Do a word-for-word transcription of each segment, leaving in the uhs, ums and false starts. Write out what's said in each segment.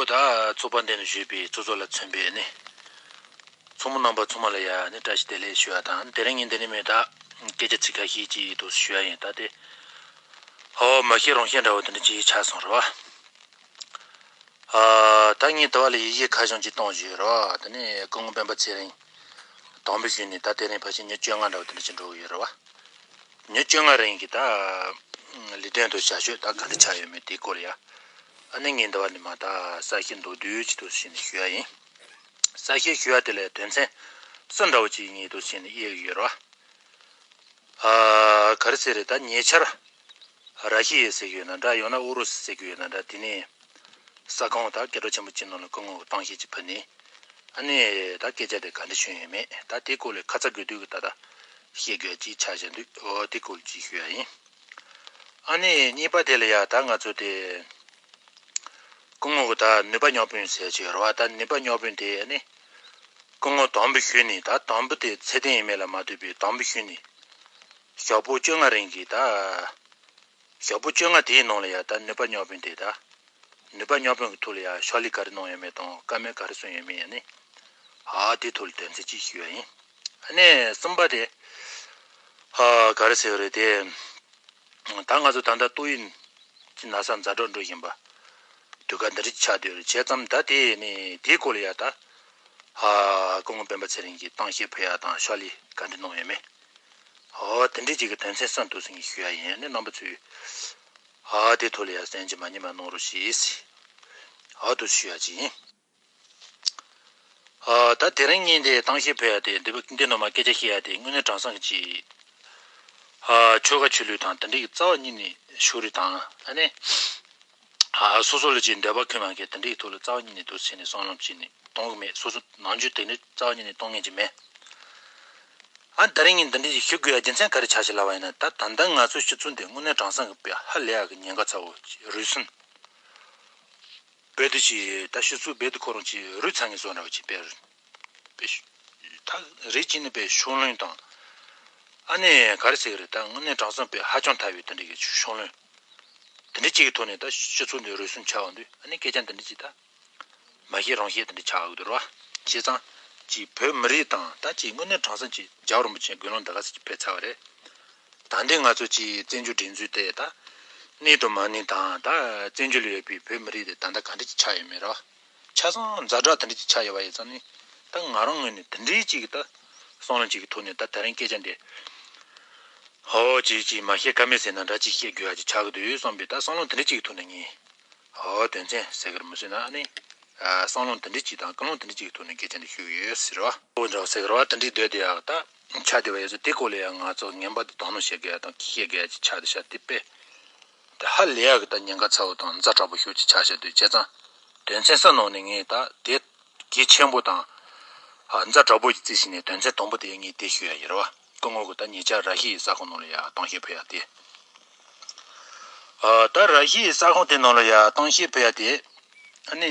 ད་ཚོགས་པ་འདི་ནས་ཞུས་པའི་ཚོགས་གཙོ་ལ་མཚོན་པའི་ནི། ཚོགས་མི་རྣམ་པ་ཚང་མ་ལ་ཡ་ནི་བཀྲ་ཤིས་བདེ་ལེགས་ཞུ་བ་དང་། དེ་རིང་ངས་འདི་ནས་མེད་ད་སྐད་ཆ་ཚིག་ཁ་ཤས་ཅིག་འདུག་ཞུ་བ་ཡིན། ད་དེ་ཧོ་མ་ཤེས་རང་ཤེས་འདྲ་བོ་དེ་འདྲ་ཅིག་ཆགས་སོང་རེད་བ། ཨ། ད་ངས་དེ་བ་ལ་ཡི་གེ་ཁ་བྱང་ཅིག་གཏོང་བཞིན་རེད་བ། དེ་ནས་སྐུ་ངོ་སྤེན་པ་ཚེ་རིང་དམ་འབུལ་ཞུས་ནས་ད་དེ་རིང་ཕལ་ཆེར་ཉིན་བཅོ་ལྔ་འདྲ་བོ་དེ་འདྲ་ཅིག་འགྲོ་གི་ཡོད་རེད་བ། ཉིན་བཅོ་ལྔ་རིང་གི་ད་ལས་དོན་དུ་བྱ་སྤྱོད་ད་ག་འདྲ་ཆགས་ཡོད་མེད་དེའི་སྐོར་ལ་ཡ། ཨ་ནི་ངས་འདི་བ་ནས་མ་ད་གསལ་བཤད་མདོར་བསྡུས་ཅིག་འདུག་སེ་བྱས་ནས་ཞུ་ཡ་ཡིན། གསལ་བཤད་ཞུ་ཡ་དེ་ལ་དོན་ཚན་གསུམ་འདྲ་བོ་ཅིག་ངས་འདུག་སེ་བྱས་ནས་དབྱེ་གི་ཡོད་རེད་བ། ཨ། ག་རེ་ཟེར་རེད། ད་ཉེ་ཆར་ར་ཤི་ཡ་ཟེར་གི་ཡོད་ན་འདྲ། ཡང་ན་ཨུ་རུ་སུ་ཟེར་གི་ཡོད་ན་འདྲ། དེ་ནས་ས་ཁོངས་ད་སྐད་གྲགས་ཆེན་པོ་ཅིག་ནང་ལ་སྐུ་ངོ་གི་གཏམ་བཤད་ཅིག་ཕུལ་ནས། ཨ་ནི་ད་སྐད་ཆ་དེ་ག་འདྲ་བྱུང་ཡོད་མེད་ད་དེའི་སྐོར་ལ་ཁ་ཚ་དགོས་གཏུག་གི་ད་ད་བཤད་དགོས་ཅིག་ཆགས་བཞག་འདུག་འོ་དེའི་སྐོར་ཅིག་ཞུ་ཡ་ཡིན། ཨ་ནི་གཉིས་པ་དེ་ལ་ཡ་ད་ང་ཚོ་དེ་སྐུ་ངོ་གི་ད་ནུས་པ་མཉམ་སྤུངས་ཟེར་གྱི་ཡོད་རེད་བ། ད་ནུས་པ་མཉམ་སྤུངས་དེ་ཨ་ནི་སྐུ་ངོ་དམ་འབུལ་ཞུས་ནས། ད་དམ་འབུལ་དེ་ཚད་ལྡན་ཡིན་མིན་ལ་མ་ལྟོས་པའི་དམ་འབུལ་ཞུས་ནས་ཞག་པོ་བཅོ་ལྔ་རིང་གི་ད་ཞག་པོ་བཅོ་ལྔ་དེའི་ནང་ལ་ཡ་ད་ནུས་པ་མཉམ་སྤུངས་དེ་ད་ནུས་པ་མཉམ་སྤུངས་ཀྱི་ཐོག་ལ་ཡ་ཕྱག་ལས་ག་རེ་གནང་ཡོད་མེད་དང་བཀའ་མོལ་ག་རེ་གསུངས་ཡོད་མེད་ཡ་ནི། ཨ་དེའི་ཐོག་ལ་དོན་ཚན་གཅིག་ཞུ་ཡ་ཡིན། ཨ་ནི་གསུམ་པ་དེ་ཨ་ག་རེ་ཟེར་བ་རེད་དེ། ད་ང་ཚོ་ད་ལྟ་ཏོག་དབྱིབས་ཀྱི་ན་ཚ་ཛ་དྲག་འགྲོ་བཞིན་པ་དུས་སྐབས་འདི་རིགས་ཆགས་བསྡད་ཡོད་རེད། བྱས་ཙང་ད་དེ་ནི་དེའི་སྐོར་ལ་ཡ་ད་ཨ་སྐུ་ངོ་སྤེན་པ་ཚེ་རིང་གིས་གཏམ་བཤད་ཕུལ་ཡ་དང་ཕྱག་ལས་ག་འདྲ་གནང་ཡོད་མེད། ཨོ་དེ་འདྲའི་ཅིག་གི་དོན་ཚན་གསུམ་འདུག་སེ་ངས་ཞུ་ཡ་ཡིན། ཨ་ནི་རྣམ་པ་ཚོས་ཨ་དེ་ཐོག་ལ་ཡ་གསན་རྒྱུ་མ་ཉེས་པ་གནང་རོགས་ཞེས་ཨ་འདུག་ཞུ་ཡ་ཅིག་ཡིན། ཨ་ད་དེ་རིང་ངས་འདི་གཏམ་བཤད་ཕུལ་ཡ་དེ་འདི་འདི་ནང་མ་སྐད་ཆ་བཤད་ཡ་དེ་དངོས་གནས་དྲང་གནས་ཀྱི་ཨ་ཆོལ་ཁ་ཆོས་ལུགས་དང་དེ་འདྲའི་རྩ་བ་ཉིད་ནས་ཕྱོགས་རིས་དང་། ཨ་ནི་ཨ་སོ་སོ་ལ་ཅིག་འདོད་པ་ཁེངས་པ་གི་དེ་འདྲའི་ཐོག་ལ་རྩ་བ་ཉིད་ནས་འདུག་སེ་ནས་བསམ་བློ་ཅིག་ནས་གཏོང་གི་མེད། སོ་སོ་ནམ་རྒྱུན་དེ་འདྲའི་རྩ་བ་ཉིད་ནས་གཏོང་མཁན་ཅིག་མེད། ཨ་ད་རིང་ངས་འདི་འདྲ་ཞིག་ཞུ་དགོས་ཡ་རྒྱུ་མཚན་ག་རེ་ཆགས་ཤག་ལབ་པ་ཡིན་ན། ད་ད་ལྟ་ང་ཚོའི་སྤྱི་ཚོགས་འདི་དངོས་གནས་དྲང་གནས་ཀྱི་དཔེ་ཧ་ལས་ཡག་གི་ཉེན་ཁ་ཚ་བོ་རུལ་སུངས། རྦད་དེ་ཅིག་ད་སྤྱི་ཚོགས་རྦད་དེ་ཁོ་རང་ཅིག་རུལ་ཚར་ངེས་བཟོ་འདྲ་བོ་ཅིག་དཔེ་རུལ། དཔེ་ད་རེད་ཅིག་ནི་དཔེ་ཕྱོགས་ལྷུང་དང་། ཨ་ནི་ག་རེ་ཟེར་གི་རེད། ད་དངོས་གནས་དྲང་གནས་དཔེ་ཧ་ཅང་ཐལ་བའི་དེ་འདྲ་གི་ཕྱོགས་ལྷུང་། དེ་འདྲ་ཅིག་གི་ཐོག་ནས་ད་སྤྱི་ཚོགས་འདི་རུལ་སུངས་ཆགས་འོང་དུས། ཨ་ནི་སྐད་ཆ་འདི་འདྲ་ཅིག་ད། མ་ཤེས་རང་ཤེས་དེ་འདྲ་ཆགས་ཡོད་རེད་བ། བྱས་ཙང་ཅིག་བོད་མི་རིགས་དང་ད་ཅིག་དངོས་གནས་དྲང་གནས་ཅིག་རྒྱལ་བ་རིན་པོ་ཆེའི་དགེ་སློང་ད་ག་ཟེར་ཅིག་ཕེབས་ཚར་བ་རེད། ད་འདི་ང་ཚོ་ཅིག་བཙན་བྱོལ་སྒྲིག་འཛུགས་དེ་ད་གནས་དང་མ་གནས་དང་། ད་བཙན་བྱོལ་ལ་ཡོད་པའི་བོད་མི་རིགས་དེ་ད་ལྟ་ག་འདྲ་ཅིག་ཆགས་ཡོད་མེད་རེད་བ། ཆ་ཚང་ཛ་དྲག་དེ་འདྲ་ཅིག་ཆགས་ཡོད་པ་ཡིན་ཙང་ནི། ད་ང་རང་ངོས་ནས་དེ་འདྲའི་ཅིག་ད་བསམ་བློ་ཅིག་གི་ཐོག་ནས་ད་དེ་རིང་སྐད་ཆ་འདི་ཧོ་ཅིག་ཅིག་མ་བཤད་ཀ་མེད་ཟེར་ན་འདྲ་ཅིག་བཤད་དགོས་ཡ་ཅིག་ཆགས་ཀྱི་འདུག་བསམ་པའི་ད་བསམ་བློ་དེ་འདྲ་ཅིག་གི་ཐོག་ནས་ངས། ཨོ་དོན་ཚན་ཟེར་གི་རེད་མི་སྲིད་ན། ཨ་ནི་ཨ་བསམ་བློ་འདི་འདྲ་ཅིག་དང་ཀུན་སློང་འདི་འདྲ་ཅིག་གི་ཐོག་ནས་སྐད་ཆ་འདི་ཞུ་གི་ཡོད་ཟེར་བ། ཨོ་འདྲ་བ་ཟེར་གི་རེད་བ། དེ་འདྲའི་འདོད་དེ་ཡག་ད་ཆ་དེ་བ་ཡོད་ཚོད་དེ་སྐོར་ལ་ཡང་ང་ཚོ་ངན་པ་དེ་དོགས་སྣང་བྱེད་དགོས་ཡ་དང་ཁྱི་བཤད་དགོས་ཡ་ཅིག་ཆགས་བསྡད་ཤག་དེ་དཔེ་དེ་ཧ་ལས་ཡག་གི་ད་ཉེན་ཁ་ཚ་བོ་དང་ཛ་དྲག་པོ་ཤོས་ཅིག་ཆགས་བཞག་འདུག་བྱས་ཙང་དོན་ཚན་གསུམ་ནང་ནས་ངས་ད་དེ་གལ་ཆེན་པོ་དང་ཨ་ཛ་དྲག་པོ་ཅིག་བརྩིས་ཤིང་ནས་དོན་ཚན་དང་པོ་དེ་ངས་དེ་ཞུ་ཡ་ཡིན་རེད་བ། སྐུ་ངོ་གི་ད་ཉེ་ཆར་ར་ཤི་ཡའི་ས་ཁོངས་ནང་ལ་ཡ་གཏམ་བཤད་ཕུལ་ཡ་དེ། ཨ་ད་ར་ཤི་ཡའི་ས་ཁོངས་དེ་ནང་ལ་ཡ་གཏམ་བཤད་ཕུལ་ཡ་དེ། ཨ་ནི་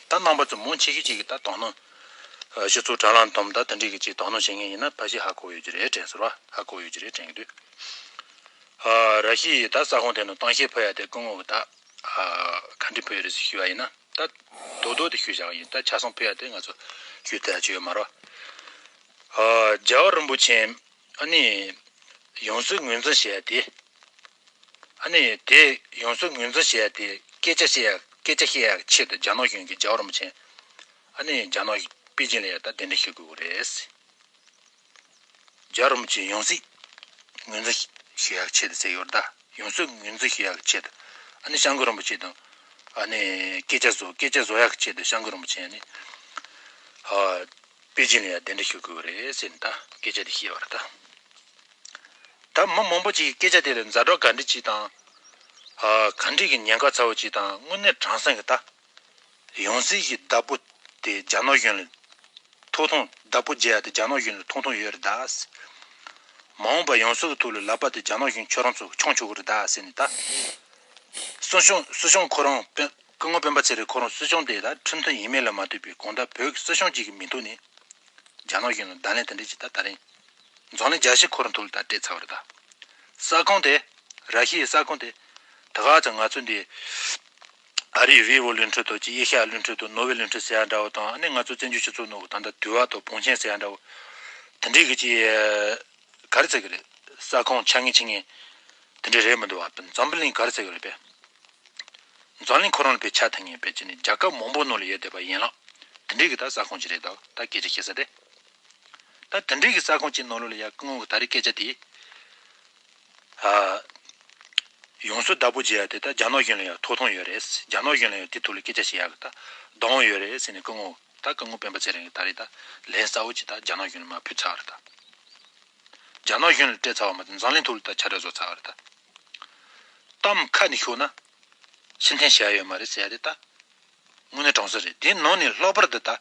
ད་རྣམ་པ་ཚོ་མང་ཆེ་ཤོས་ཅིག་གིས་ད་དོ་སྣང་། ཨ་སྤྱི་ཚོགས་དྲ་ལམ་དུམ་ད་དེ་འདྲའི་གི་ཅིག་དོ་སྣང་བྱེད་མཁན་ཡིན་ན་ཕལ་ཆེར་ཧ་གོ་ཡོད་ཀྱི་རེད་དྲན་ཟེར་བ། ཧ་གོ་ཡོད་ཀྱི་རེད་དྲན་གྱི་འདུག་ཨ་ར་ཤི་ཡའི་ད་ས་ཁོངས་དེ་ནང་གཏམ་བཤད་ཕུལ་ཡ་དེ་སྐུ་ངོ་གི་ད་ཨ་ག་འདྲ་ཕུལ་ཡོད་རེད་ཟེར་ཞུས་པ་ཡིན་ན། ད་རྡོག་རྡོག་དེ་ཞུས་བཞག་ཡིན། ད་ཆ་ཚང་ཕུལ་ཡ་དེ་ང་ཚོ་ཞུས་ཐུབ་ཡ་ཅིག་ཡོད་མ་རེད། ཨ་རྒྱལ་བ་རིན་པོ་ཆེ་ཨ་ནི་ཡང་སྲིད་ངོས་འཛིན་བྱེད་ཡ་དེ། ཨ་ནི་དེ་ཡང་སྲིད་ངོས་འཛིན་བྱེད་ཡ་དེ་སྐད་ཆ་བཤད་ཡ་སྐད་ཆ་བཤད་ཡ་ཆེད་དུ་རྒྱ་ནག་གཞུང་གིས་རྒྱལ་བ་རིན་པོ་ཆེ་ཨ་ནི་རྒྱ་ནག་པེ་ཅིན་ལ་ཡ་ད་གདན་འདྲེན་ཞུ་དགོས་ཀྱི་རེད། རྒྱལ་བ་རིན་པོ་ཆེ་ཡང་སྲིད་ངོས་འཛིན་ཞུ་ཡག་ཆེད་དུ་ཟེར་ཡོད་རེད་ད། ཡང་སྲིད་ངོས་འཛིན་ཞུ་ཡག་ཆེད་དུ་ཨ་ནི་སྐྱབས་མགོན་རིན་པོ་ཆེ་དང་ཨ་ནི་སྐད་ཆ་བཟོ་སྐད་ཆ་བཟོ་ཡག་ཆེད་དུ་སྐྱབས་མགོན་རིན་པོ་ཆེ་ཨ་ནི་ཨ་པེ་ཅིན་ལ་ཡ་གདན་འདྲེན་ཞུ་དགོས་རེད་ཟེར་ནས་ད་སྐད་ཆ་དེ་བཤད་པ་རེད་ད། ད་མི་མང་པོ་ཅིག་གིས་སྐད་ཆ་དེ་ལ་ཛ་དྲག་ག་འདྲ་ཅིག་དང་ཨ་ག་འདྲ་གི་ཉེན་ཁ་ཚ་བོ་ཅིག་དང་དངོས་གནས་དྲང་གནས་གི་ད། ཡང་སྲིད་ཀྱི་བདག་པོ་དེ་རྒྱ་ནག་གཞུང་ལ་ཐོབ་ཐང་བདག་པོ་བརྒྱབ་ཡ་དེ་རྒྱ་ནག་གཞུང་ལ་ཐོབ་ཐང་ཡོད་རེད་ད། མ་འོངས་པ་ཡང་སྲིད་ཀྱི་ཐོག་ལ་ལག་པ་དེ་རྒྱ་ནག་གཞུང་ཁྱོད་རང་ཚོ་མཆོང་ཆོག་གི་རེད་ད་ཟེར་ནས་ད། སྲིད་སྐྱོང་སྲིད་སྐྱོང་ཁོ་རང་སྤེན་སྐུ་ངོ་སྤེན་པ་ཚེ་རིང་ཁོ་རང་སྲིད་སྐྱོང་དེ་ད་ཁྲིམས་མཐུན་ཡིན་མིན་ལ་མ་ལྟོས་པའི་གང་ལྟར་བོད་ཀྱི་སྲིད་སྐྱོང་གཅིག་གི་མིང་ཐོག་ནས་རྒྱ་ནག་གཞུང་ལ་བརྡ་ལན་དེ་འདྲ་ཅིག་ད་ད་རིང་འཛམ་གླིང་རྒྱལ་སྤྱི་ཁོ་རང་ཐོག་ལ་ད་སྤྲད་ཚར་བ་རེད་ད། ས་ཁོངས་དེ་ར་ཤི་ཡའི་ས་ཁོངས་དེ་ད་ག་ཚོད་ང་ཚོ་འདི་ ཨ་རིའི་ཝི་ཝོ་བློན་ཁྲི་དང་ཅིག་ཨེ་ཤ་ཡ་བློན་ཁྲི་དང་ནོར་ཝེ་བློན་ཁྲི་ཟེར་ཡ་འདྲ་བོ་དང་ཨ་ནི་ང་ཚོ་བཙན་བྱོལ་སྤྱི་ཚོགས་ནང་གི་ད་ལྟ་དུས་བབ་དང་བང་ཆེན་ཟེར་ཡ་འདྲ་བོ་དེ་འདྲའི་གི་ཅིག་ག་རེ་ཟེར་གི་རེད། ས་ཁོངས་ཆ་ངེས་ཆ་ངེས་དེ་འདྲ་རེད་མི་འདུག་བ། འཛམ་བུ་གླིང་ག་རེ་ཟེར་གི་རེད་པས། འཛམ་གླིང་ཁོ་རང་ལ་དཔེ་ཆ་ཐིག་ངེས་དཔེ་ཅི་ནས་རྒྱལ་ཁབ་མང་པོ་ནང་ལ་ཡོད་བསྡད་པ་ཡིན་ལགས། དེ་འདྲའི་གི་ད་ས་ཁོངས་ཅིག་རེད་དོ། ད་སྐད་ཆ་བཤད་ས་དེ། ད་དེ་འདྲའི་གི་ས་ཁོངས་ཅིག་ནང་ལོགས་ལ་ཡ་སྐུ་ངོ་གི་ད་རེས་སྐད་ཆ་དེ། ཨ། ཡོངས་སུ་བདག་པོ་བྱེད་ཡ་དེ་ད་རྒྱ་ནག་གཞུང་ལ་ཡང་ཐོབ་ཐང་ཡོད་རེད། རྒྱ་ནག་གཞུང་ལ་ཡང་དེ་ཐོག་ལ་སྐད་ཆ་བཤད་ཡ་གི་ད་བདག་དབང་ཡོད་རེད་ཟེར་ནས་སྐུ་ངོ་ད་སྐུ་ངོ་སྤེན་པ་ཚེ་རིང་གི་ད་རེས་ད་ལན་གསལ་བོ་ཅིག་ད་རྒྱ་ནག་གཞུང་ལ་མར་ཕུལ་ཚར་བ་རེད་ད། རྒྱ་ནག་གཞུང་ལ་སྤྲད་ཚར་བ་མ་ཟད་འཛམ་གླིང་ཐོག་ལ་ད་ཁྱབ་བསྒྲགས་བཟོ་ཚར་བ་རེད་ད། གཏམ་ཁ་ནས་ཤོད་ན་ཕྱིར་འཐེན་བྱ་ཡ་ཡོད་མ་རེད་ཟེར་ཡ་དེ་ད་དངོས་གནས་དྲང་གནས་རེད། དེ་ནང་ནས་ལྷག་པར་དུ་ད་ཨ།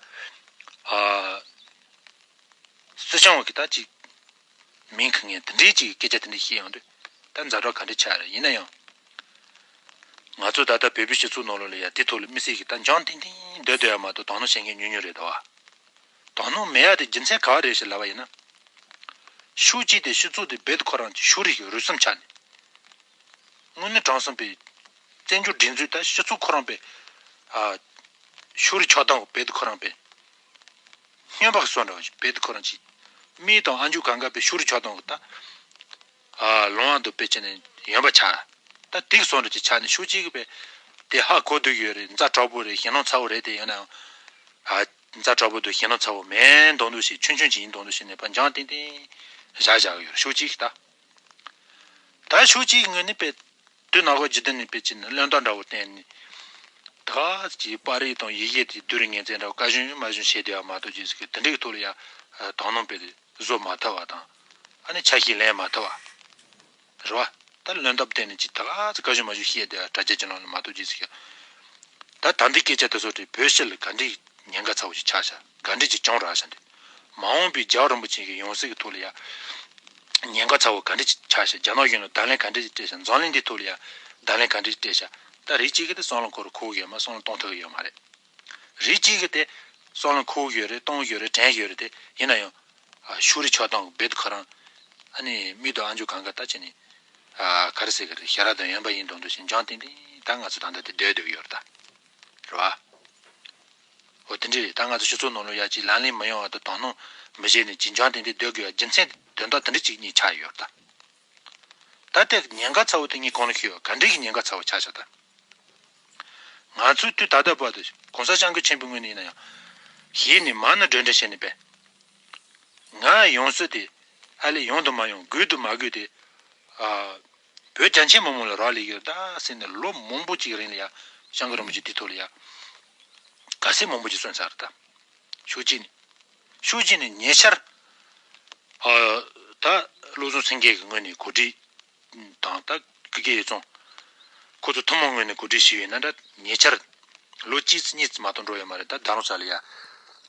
སྲིད་སྐྱོང་བ་གི་ད་ཅིག་མིང་གི་ངས་དེ་འདྲའི་ཅིག་སྐད་ཆ་དེ་འདྲ་བཤད་ཡོང་དུས་ད་ཛ་དྲག་ག་འདྲ་ཆགས་རེད། ཡིན་ན་ཡང་ང་ཚོ་ད་ལྟ་བོད་པའི་སྤྱི་ཚོགས་ནང་ལོགས་ལ་ཡ་དེ་ཐོག་ལ་དམིགས་བསལ་གྱི་ད་འཇང་ཏིང་ཏིང་སྡོད་སྡོད་ཡ་མ་གཏོགས་དོ་སྣང་བྱེད་མཁན་ཉུང་ཉུང་རེད་དོ། དོ་སྣང་མེད་ཡ་དེ་རྒྱུ་མཚན་ག་བ་རེད་ཞེས་ལབ་པ་ཡིན་ན། ཤུགས་གཅིག་དེ་སྤྱི་ཚོགས་དེ་རྦད་དེ་ཁོ་རང་གི་ཕྱོགས་རིས་ཀྱི་རུས་གསུམ་ཆགས་ནས། དངོས་གནས་དྲང་གནས་པའི་བཙན་བྱོལ་སྒྲིག་འཛུགས་ད་སྤྱི་ཚོགས་ཁོ་རང་པའི་ཨ། ཕྱོགས་རིས་ཆགས་སྟངས་རྦད་དེ་ཁོ་རང་པའི་སྨྱོན་པ་གི་བཟོ་འདྲ་བ་ཞིག་རྦད་དེ་ཁོ་རང་ཅིག་མིའི་དང་ཨ་མཆོག་གང་ག་པའི་ཕྱོགས་རིས་ཆགས་སྟངས་ཀྱི་ད་ཨ། ལོང་བ་འདུག་པའི་ཆ་ནས་ཡོན་པ་ཆགས། ད་དེ་གི་བཟོ་འདྲ་ཅིག་ཆགས་ནས་ཤུགས་གཅིག་གི་པའི་དེ་ཧ་གོ་སྡོད་ཀྱི་ཡོད་རེད། ཛ་དྲག་པོ་རེད། ཞེད་སྣང་ཚ་བོ་རེད། དེ་ཡིན་ནའང་ཨ། ཛ་དྲག་པོ་འདུག་ཞེད་སྣང་ཚ་བོ་མེད་མདོག་མདོག་བྱས། ཆུང་ཆུང་ཅིག་ཡིན་མདོག་མདོག་བྱས་ནས་པ་འཇང་ཏིང་ཏིང་བཞག་བཞག་གི་ཡོད་རེད། ཤུགས་གཅིག་ད། ད་ཤུགས་གཅིག་ངོས་ནས་པའི་དུས་ནག་པོ་ཇི་ལྟར་ནས་པའི་ཅི་ནས་བློན་རྟགས་འདྲ་བོ་བསྟན་ནས། ད་ཅིག་པར་རིས་དང་ཡི་གེ་དེ་བསྡུར་ངན་ཚན་འདྲ་བོ་བཀའ་གཞུང་མ་གཞུང་བྱས་བསྡད་པ་མ་གཏོགས་རྗེས་སུ་གི་དེ་འདྲའི་གི་ཐོག་ལ་ཡ་དོ་སྣང་པའི་བཟོ་མ་ཐུབ་པ་དང་། ཨ་ནི་ཆ་ཤས་ལེན་མ་ཐུབ་པ། རེད་བ། ད་བློན་རྟགས་བསྟན་ནས་ཅིག་ད་ག་ཚོད་བཀའ་གཞུང་མ་གཞུང་བཤད་བསྡད་པ་དྲ་རྒྱ་ཅིག་ནང་ལ་མ་གཏོགས་རྗེས་སུ་གི། ད་ད་འདི་སྐད་ཆ་དེ་ཚོ་དེ་བོད་ཕྱི་ལ་ག་འདྲའི་ཉེན་ཁ་ཚ་བོ་ཞིག་ཆགས་ཤག་ག་འདྲ་ཅིག་བྱུང་རག་ཤག་འདི། མ་འོངས་པའི་རྒྱལ་བ་རིན་པོ་ཆེ་གི་ཡང་སྲིད་ཀྱི་ཐོག་ལ་ཡ། ཉེན་ཁ་ཚ་བོ་ག་འདྲ་ཅིག་ཆགས་ཤག་རྒྱ་ནག་གཞུང་ལ་བརྡ་ལན་ག་འདྲ་ཅིག་སྤྲད་ཤག་འཛམ་གླིང་འདིའི་ཐོག་ལ་ཡ་བརྡ་ལན་ག་འདྲ་ཅིག་སྤྲད་ཤག་ད་རིགས་གཅིག་གིས་དེ་བསམ་བློ་འཁོར་འཁོར་གི་ཡོད་མ་བསམ་བློ་གཏོང་ཐུབ་ཀྱི་ཡོད་མ་རེད། རིགས་གཅིག་གིས་དེ་བསམ་བློ་འཁོར་གི་ཡོད་རེད། གཏོང་གི་ཡོད་རེད། དྲན་གི་ཡོད་རེད། དེ་ཡིན་ན་ཡང་། ཨ། ཤུགས་རིས་ཆགས་སྟངས་རྦད་དེ་ཁོ་རང་། ཨ་ནི་མི་དང་ཨ་མཆོག་གང་ག་ད་ཅི་ནི། ཨ། ག་རེ་ཟེར་གི་རེད། ཞྭ་ར་དང་གཡོན་པ་ཡིན་མདོག་མདོག་བྱས་འཇང་ཏིང་ཏིང་ད་ང་ཚོ་ད་ལྟ་དེ་སྡོད་སྡོད་ཡོད་རེད་ད། རེད་བ། འོ་དེ་འདྲ་རེད། ད་ང་ཚོ་སྤྱི་ཚོགས་ནང་ལོགས་ཡ་ཅིག་ལག་ལེན་མི་ཡོང་བ་དང་དོ་སྣང་མི་བྱེད་ནས་ཅིག་འཇང་ཏིང་ཏིང་སྡོད་དགོས་ཡ་རྒྱུ་མཚན་དོན་དག་དེ་འདྲ་ཅིག་གཉིས་ཆགས་ཡོད་རེད་ད། ད་ལྟའི་ཉེན་ཁ་ཚ་བོ་དེ་ངས་གོང་ལ་ཞུས་པ་ག་འདྲའི་གི་ཉེན་ཁ་ཚ་བོ་ཆགས་ཤག་ད། ང་ཚོས་དུས་ད་ལྟ་བར་དུ་གོང་ས་སྐྱབས་མགོན་ཆེན་པོའི་ངོས་ནས་ཡིན་ན་ཡང་། གཞི་ནས་མ་ཎི་སྒྲོལ་འདྲེན་བྱས་ནས་པས། ང་ཡོང་སྲིད་དེ་ཨ་ལས་ཡོང་དུ་མ་ཡོང་དགོས་དུ་མ་དགོས་དེ། ཨ། བོད་རྒྱ་ཆེ་མི་མང་ལ་རག་ལས་ཀྱི་རེད་ད་ཟེར་ནས་ལོ་མང་པོ་ཅིག་རིང་ལ་ཡ་སྐྱབས་མགོན་རིན་པོ་ཆེ་དེའི་ཐོག་ལ་ཡ་ག་ཚོད་མང་པོ་ཅིག་གསུངས་ཚར་རེད་ད། ཤུགས་གཅིག་ནས། ཤུགས་གཅིག་ནས་ཉེ་ཆར། ཨ། ད་བློ་བཟང་སེང་གེ་གི་ངོས་ནས་གོ་སྒྲིག་དང་ད་ཀུ་ཀེ་ཡེ་ཚོང་། ཁོ་ཚོ་ཐུན་མོང་ངོས་ནས་གོ་སྒྲིག་ཞུས་ཡོད་ན་འདྲ། ཉེ་ཆར་ལོ་གཅིག་ཙམ་གཉིས་ཙམ་མ་གཏོགས་འགྲོ་ཡོད་མ་རེད། ད་རྡ་རམ་ས་ལ་ཡ་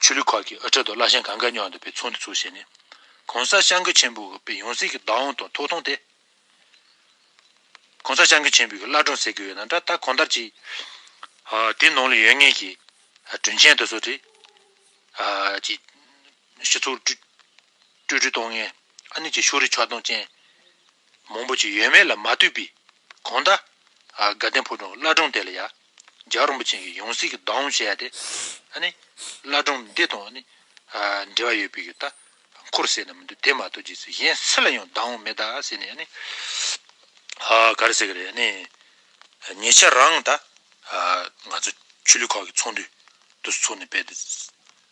ཆོས་ལུགས་ཁག་གི་དབུ་ཁྲིད་དང་བླ་ཆེན་གང་ག་མཉམ་དུ་པའི་ཚོགས་འདུ་ཚོགས་བྱས་ནས། གོང་ས་སྐྱབས་མགོན་ཆེན་པོ་གི་པའི་ཡང་སྲིད་ཀྱི་བདག་དབང་དང་ཐོབ་ཐང་དེ། གོང་ས་སྐྱབས་མགོན་ཆེན་པོའི་བླ་བྲང་ཟེར་གྱི་ཡོད་ན་འདྲ། ད་གང་ལྟར་ཅིག་ཨ། དེ་ནང་ལ་ཡོད་མཁན་གྱི་དྲིན་ཆེན་དེ་ཚོ་དེ། ཨ། ཅིག་སྤྱི་ཚོགས་སྤྲོས་སྤྲོས་བྲལ་གཏོང་མཁན། ཨ་ནི་ཅིག་ཕྱོགས་རིས་ཆགས་སྡང་ཅན་མང་པོ་ཅིག་ཡོད་མེད་ལ་མ་ལྟོས་པའི་གང་ལྟར། ཨ། དགའ་ལྡན་ཕོ་བྲང་བླ་བྲང་དེ་ལ་ཡ་རྒྱལ་བ་རིན་པོ་ཆེ་གི་ཡང་སྲིད་ཀྱི་བདག་དབང་བྱེད་ཡ་དེ། ཨ་ནི་བླ་བྲང་འདི་དང་ཨ་ནི། ཨ། འབྲེལ་བ་ཡོད་པའི་གི་ད་འཁོར་ཟེར་ན་མི་འདུག་དེ་མ་གཏོགས་རྗེས་སུ་གཞན་སུ་ལ་ཡང་བདག་དབང་མེད་ད་ཟེར་ནས་ཨ་ནི། ཨ། ག་རེ་ཟེར་གི་རེད། ཨ་ནི་ཉེ་ཆར་རང་ད། ཨ། ང་ཚོ་ཆོས་ལུགས་ཁག་གི་ཚོགས་འདུ་དུ་ཚོགས་ནས་པས་དེ།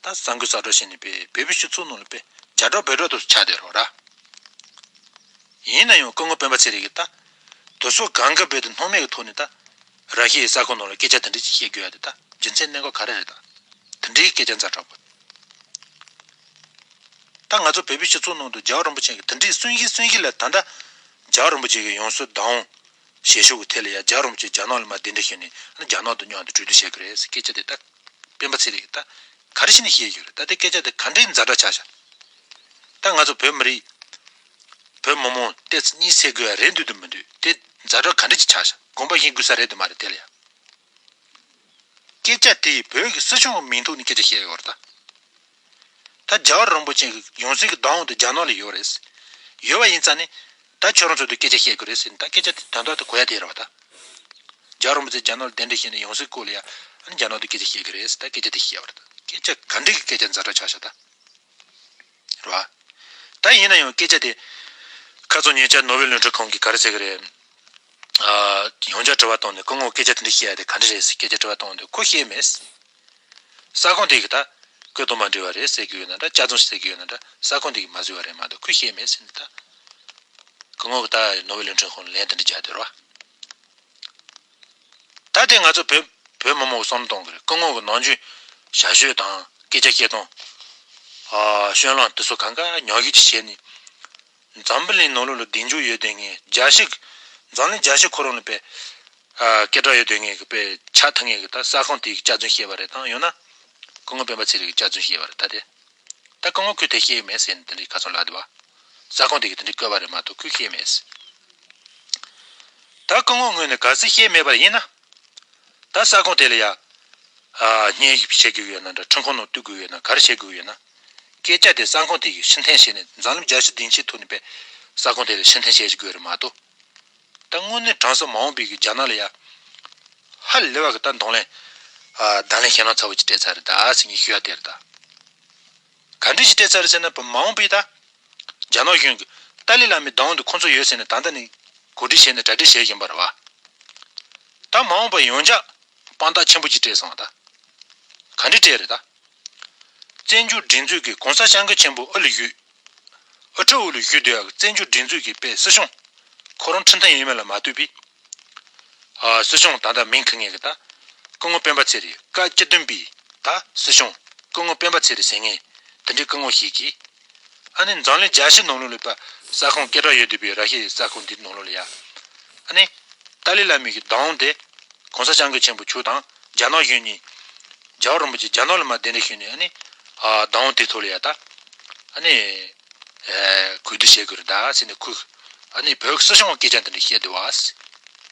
ད་གསར་འགོད་གསར་བསྒྲགས་བྱས་ནས་པས་བོད་པའི་སྤྱི་ཚོགས་ནང་ལ་པས་རྒྱ་གྲགས་བོད་གྲགས་དུ་ཆགས་བསྡད་རོགས་ར། ཡིན་ན་ཡང་སྐུ་ངོ་སྤེན་པ་ཚེ་རིང་གིས་ད། དུ་སོ་གང་གི་བོད་དུ་སྣང་མེད་ཀྱི་ཐོག་ནས་ད། ར་ཤི་ཡའི་ས་ཁོངས་ནང་ལ་སྐད་ཆ་དེ་འདྲ་ཅིག་བཤད་དགོས་ཡ་དེ་ད་རྒྱུ་མཚན་གནད་འགག་ག་རེ་རེད་ད། དེ་འདྲའི་སྐད་ཆ་ཛ་དྲག་པོ། ད་ང་ཚོ་བོད་པའི་སྤྱི་ཚོགས་ནང་དུ་རྒྱལ་བ་རིན་པོ་ཆེ་གི་དེ་འདྲའི་གསུང་གཞི་གསུང་གཞི་ལ་ད་ལྟ་རྒྱལ་བ་རིན་པོ་ཆེ་གི་ཡང་སྲིད་བདག་དབང་བྱེད་ཕྱོགས་ཀྱི་ཐད་ལ་ཡ་རྒྱལ་བ་རིན་པོ་ཆེ་རྒྱ་ནག་ལ་མར་གདན་འདྲེན་ཞུས་ནས་ཨ་ནི་རྒྱ་ནག་དང་མཉམ་དུ་གྲོས་བསྡུར་བྱེད་དགོས་རེད་ཟེར་སྐད་ཆ་དེ་ད་སྤེན་པ་ཚེ་རིང་གིས་ད་ག་རེ་བྱས་ནས་བཤད་ཡོད་རེད། ད་དེ་སྐད་ཆ་དེ་ག་འདྲའི་ཛ་དྲག་ཆགས་ཤག་ད་ང་ཚོ་བོད་མི་རིགས་བོད་མི་མང་ཏོག་ཙམ་གཉིད་སད་དགོས་ཡ་རེད་འདུག་དུ་མི་འདུག་དེ་ཛ་དྲག་ག་འདྲ་ཅིག་ཆགས་ཤག་དགོངས་པ་བཞེས་དགོས་ས་རེད་དུ་མ་རེད་དེ་ལ་ཡ། སྐད་ཆ་དེ་བོད་ཀྱི་སྲིད་སྐྱོང་གི་མིང་ཐོག་ནས་སྐད་ཆ་བཤད་ཡོད་རེད་ད། ད་རྒྱལ་བ་རིན་པོ་ཆེ་གི་ཡང་སྲིད་ཀྱི་བདག་དབང་དེ་རྒྱ་ནག་ལ་ཡོད་རེད། ཡོད་པ་ཡིན་ཙང་ནི་ད་ཁྱོད་རང་ཚོ་དེ་སྐད་ཆ་བཤད་དགོས་རེད་ཟེར་ནས་ད་སྐད་ཆ་དེ་དོན་དག་དེ་གོ་ཡ་དེ་རེད་བ་ད། རྒྱལ་བ་རིན་པོ་ཆེ་རྒྱ་ནག་ལ་གདན་འདྲེན་བྱས་ནས་ཡོང་སའི་སྐོར་ལ་ཡ་ཨ་ནི་རྒྱ་ནག་ཏུ་སྐད་ཆ་བཤད་གི་རེད་ཟེར། ད་སྐད་ཆ་དེ་བཤད་པ་རེད། ད་སྐད་ཆ་ག་འདྲ་གི་སྐད་ཆ་ཛ་དྲག་ཆགས་ཤག་ད། རེད་བ། ད་ཡིན་ན་ཡང་སྐད་ཆ་དེ་ཁ་སང་ཉེ་ཆར་ནོར་ཝེ་བློན་ཆེན་ཁོང་གིས་ག་རེ་ཟེར་གི་རེད། ཨ། ཡང་བསྐྱར་དྲི་བ་བཏང་ནས་སྐུ་ངོ་སྐད་ཆ་དེ་འདྲ་བཤད་ཡ་དེ་ག་འདྲ་རེད་ཟེར་སྐད་ཆ་དྲི་བ་བཏང་དུས་ཁོས་བཤད་མེད། ས་ཁོངས་དེ་གི་ད་བཀོད་གཏོང་མ་འགྲིག་པ་རེད་ཟེར་གི་ཡོད་ན་འདྲ། གཅའ་བཙུན་ཟེར་གི་ཡོད་ན་འདྲ། ས་ཁོངས་དེ་གི་མ་བཟོས་པ་རེད་མ་གཏོགས་ཁོས་བཤད་མེད་ཟེར་ནས་ད། སྐུ་ངོ་གི་ད་ནོར་ཝེ་བློན་ཆེན་ཁོང་ལ་ལན་དེ་འདྲ་རྒྱག་དེ་རེད་བ། ད་དེ་ང་ཚོ་བོད་བོད་མི་མང་པོ་བསམ་བློ་གཏོང་གི་རེད། སྐུ་ངོ་གི་ནམ་རྒྱུན་ཞབས་ཞུ་དང་སྐད་ཆ་བཤད་སྟངས། ཨ། སྤྱོད་ལམ་དེ་ཚོ་གང་ག་ཉམས་ཞིབ་ཅིག་བྱས་ནས། འཛམ་བུ་གླིང་ནང་ལོགས་ལ་གདེང་འཇོག་ཡོད་དེ་ངས་རྒྱལ་སྤྱི། འཛམ་གླིང་རྒྱལ་སྤྱི་ཁོ་རང་ལ་དཔེ། ཨ། སྐད་གྲགས་ཡོད་དེ་ངས་གི་དཔེ་ཆགས་ཐུབ་ངས་གི་ད་ས་ཁོངས་དེའི་གི་གཅའ་བཙུན་བཤད་པ་རེད་དང་ཡང་ན། སྐུ་ངོ་སྤེན་པ་ཚེ་རིང་གི་གཅའ་བཙུན་བཤད་པ་རེད་ད་དེ། ད་སྐུ་ངོ་ཁོས་དེ་བཤད་མེད་ཟེར་ནས་དེ་འདྲའི་ཁ་སང་ལབ་འདུག་བ། ས་ཁོངས་དེ་གི་དེ་འདྲའི་བཀོད་པ་རེད་མ་གཏོགས་ཁོས་བཤད་མེད་ཟེར། ད་སྐུ་ངོ་ངོས་ནས་གལ་སྲིད་བཤད་མེད་པ་ཡིན་ན། ད་ས་ཁོངས་དེ་ལ་ཡ། ཨ། སྙན་ཞུ་བྱེད་དགོས་ཡོད་ན་འདྲ། ཁྲིམས་ཁང་ནང་གཏུག་དགོས་ཡོད་ན་ག་རེ་བྱེད་དགོས་ཡོད་ན། སྐད་ཆ་དེ་ས་ཁོངས་དེ་གི་ཕྱིར་འཐེན་བྱས་ནས་འཛམ་གླིང་རྒྱལ་སྤྱི་སྡིངས་ཆའི་ཐོག་ནས་པས་ས་ཁོངས་དེ་ལ་ཕྱིར་འཐེན་བྱེད་དགོས་རེད་མ་གཏོགས། ད་དངོས་གནས་དྲང་གནས་མ་འོངས་པའི་གི་རྒྱ་ནག་ལ་ཡ། ཧ་ལས་པ་གི་ད་གདོང་ལེན། ཨ། གདོང་ལེན་ཞེད་སྣང་ཚ་བོ་ཅིག་སྤྲད་ཚར་རེད་ད་ཟེར་ངས་ཞུ་ཡ་དེ་རེད་ད། ག་འདྲ་ཞིག་སྤྲད་ཚར་རེད་ཟེར་ན་བོད་མ་འོངས་པའི་ད། རྒྱ་ནག་གཞུང་གིས་ཏཱ་ལའི་བླ་མའི་བདག་དབང་དེ་ཁོང་ཚོ་ཡོད་ཟེར་ནས་ད་ལྟ་ནས་གོ་སྒྲིག་བྱས་ནས་གྲ་སྒྲིག་བྱེད་བཞིན་པ་རེད་བ། ད་མ་འོངས་པ་ཡང་བསྐྱར་དཔང་རྟགས་ཆེན་པོ་ཅིག་སྤྲད་སོང་བ་ད། ག་འདྲ་སྤྲད་རེད་ད། བཙན་བྱོལ་སྒྲིག་འཛུགས་ཀྱིས་གོང་ས་སྐྱབས་མགོན་ཆེན་པོ་དབུ་ལ་བཞུགས། དབུ་ཁྲིད་འོག་ལ་བཞུགས་བསྡད་ཡག་གི་བཙན་བྱོལ་སྒྲིག་འཛུགས་ཀྱི་དཔེ་སྲིད་སྐྱོང་། ཁོ་རང་ཁྲིམས་མཐུན་ཡིན་མིན་ལ་མ་ལྟོས་པའི། ཨ། སྲིད་སྐྱོང་ད་ལྟ་མིང་ཁུར་མཁན་གྱི་ད། སྐུ་ངོ་སྤེན་པ་ཚེ་རིང་བཀའ་བཅུ་བདུན་པའི་ད་སྲིད་སྐྱོང་། སྐུ་ངོ་སྤེན་པ་ཚེ་རིང་ཟེར་མཁན་དེ་འདྲའི་སྐུ་ངོ་ཞིག་གིས། ཨ་ནི་འཛམ་གླིང་རྒྱལ་སྤྱི་ནང་ལོགས་ལ་ཡོད་པ་ས་ཁོངས་སྐད་གྲགས་ཡོད་བསྡད་པའི་ར་ཤི་ཡའི་ས་ཁོངས་འདི་ནང་ལོགས་ལ་ཡ། ཨ་ནི་ཏཱ་ལའི་བླ་མའི་གི་བདག་དབང་དེ། གོང་ས་སྐྱབས་མགོན་ཆེན་པོ་མཆོག་དང་རྒྱ་ནག་གཞུང་གཉིས། རྒྱལ་བ་རིན་པོ་ཆེ་རྒྱ་ནག་ལ་མར་གདན་འདྲེན་ཞུས་ནས་ཨ་ནི། ཨ། བདག་དབང་དེ་ཐོག་ལ་ཡ་ད། ཨ་ནི། ཨ། གུས་འདུད་བྱེད་དགོས་རེད་ད་ཟེར་ནས་ཁོས། ཨ་ནི་བོད་ཀྱི་སྲིད་སྐྱོང་གི་སྐད་ཆ་འདི་འདྲ་བཤད་འདུག་བ།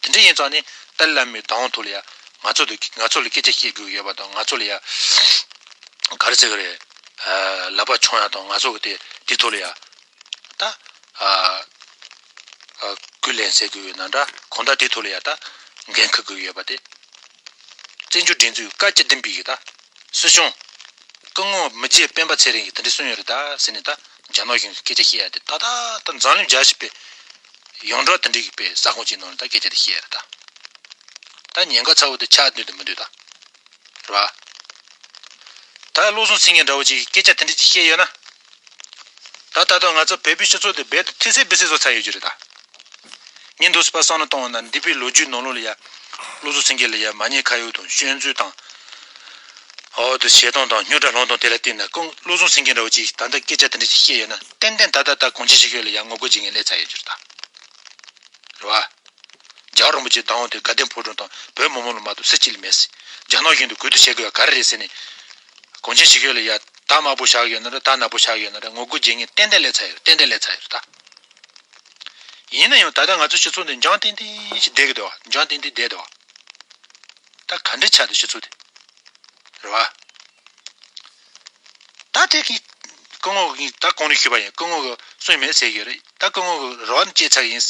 དེ་འདྲ་ཡིན་ཙང་ནི་ཏཱ་ལའི་བླ་མའི་བདག་དབང་ཐོག་ལ་ཡ། ང་ཚོ་ལ་ང་ཚོ་ལ་སྐད་ཆ་བཤད་དགོས་ཡོད་པ་དང་ང་ཚོ་ལ་ཡ། ག་རེ་ཟེར་གི་རེད། ཨ། ལག་པ་མཆོང་ཡ་དང་ང་ཚོ་གི་དེ་དེ་ཐོག་ལ་ཡ། ད། ཨ། ཨ། གུས་ལན་ཟེར་དགོས་ཡོད་ན་འདྲ། གང་ལྟར་དེ་ཐོག་ལ་ཡ་ད་འགན་འཁུར་དགོས་ཡོད་པ་དེ། བཙན་བྱོལ་སྒྲིག་འཛུགས་བཀའ་བཅུ་བདུན་པའི་གི་ད་སྲིད་སྐྱོང་། སྐུ་ངོ་མི་རྗེ་སྤེན་པ་ཚེ་རིང་གིས་དེ་འདྲ་གསུངས་ཡོད་རེད་ད་ཟེར་ནས་ད་རྒྱ་ནག་གཞུང་གིས་སྐད་ཆ་བཤད་ཡ་དེ་ད་ད་ད་འཛམ་གླིང་རྒྱལ་སྤྱི་པའི་ཡོངས་གྲགས་དེ་འདྲའི་གི་པའི་ས་ཁོངས་ཅིག་ནང་ལ་ད་སྐད་ཆ་དེ་བཤད་ཡ་རེད་ད། ད་ཉེན་ཁ་ཚ་བོ་དེ་ཆགས་འདུག་དེ་མི་འདུག་ད། རེད་བ། ད་བློ་བཟང་སེང་གེ་འདྲ་བོ་ཅིག་སྐད་ཆ་དེ་འདྲ་ཅིག་བཤད་ཡོད་ན། ད་ད་ལྟ་ང་ཚོ་བོད་པའི་སྤྱི་ཚོགས་དེ་རྦད་དེ་ཐེ་སེ་བེ་སེ་བཟོ་ཚར་ཡོད་རྒྱུ་རེད་ད། ངས་འདུག་སེ་ཕར་བསམ་བློ་བཏང་བ་ན་འདས་པའི་ལོ་རྒྱུས་ནང་ལོགས་ལ་ཡ། བློ་བཟང་སེང་གེ་ལ་ཡ་མ་ཉེས་ཁ་གཡོག་དང་སྐྱོན་འཛུགས་དང་། འོ་དེ་བྱེད་སྟངས་དང་རྙོག་དྲ་སློང་སྟངས་དེ་ལ་བལྟས་ན་ཀུན་བློ་བཟང་སེང་གེ་འདྲ་བོ་ཅིག་ད་ལྟ་སྐད་ཆ་དེ་འདྲ་ཅིག་བཤད་ཡོད་ན་ཏན་ཏན་ད་ལྟ་ད་གངས་ཅན་ཞི་ཁྱོན་ལ་ཡ་ངོ་རྒོལ་བྱེད་མཁན་ལས་ཚར་ཡོད་རྒྱུ་རེད་ད། རེད་བ། རྒྱལ་བ་རིན་པོ་ཆེའི་བདག་དབང་དེ་དགའ་ལྡན་ཕོ་བྲང་དང་བོད་མི་མང་ལ་མ་གཏོགས་སུ་གཅིག་ལ་མེད་ཟེར། རྒྱ་ནག་གཞུང་དུ་གུས་བཏུད་བྱེད་དགོས་པ་ག་རེ་རེད་ཟེར་ནས། གངས་ཅན་ཞི་ཁྱོན་ལ་ཡ་ད་དམར་པོ་ཆགས་ཡོད་ན་ར་ད་ནག་པོ་ཆགས་ཡོད་ན་ར་ངོ་རྒོལ་བྱེད་མཁན་ཏན་ཏན་སླེབས་ཚར་ཡོད་ཏན་ཏན་སླེབས་ཚར་ཡོད་ད། ཡིན་ན་ཡང་ད་ལྟ་ང་ཚོ་སྤྱི་ཚོགས་འདི་འཇམ་ཏིང་ཏིང་ཞིག་བསྡད་ཀྱི་འདུག་བ། འཇམ་ཏིང་ཏིང་བསྡད་འདུག་བ། ད་ག་འདྲ་ཆགས་འདུག་སྤྱི་ཚོགས་འདི། རེད་བ། ད་དེ་གི་སྐུ་ངོ་གིས་ད་གོང་ནས་ཞུས་པ་ཡིན། སྐུ་ངོ་གིས་གསུངས་མེད་ཟེར་གྱི་རེད། ད་སྐུ་ངོ་གིས་རང་བྱས་ཚར་ཡིན།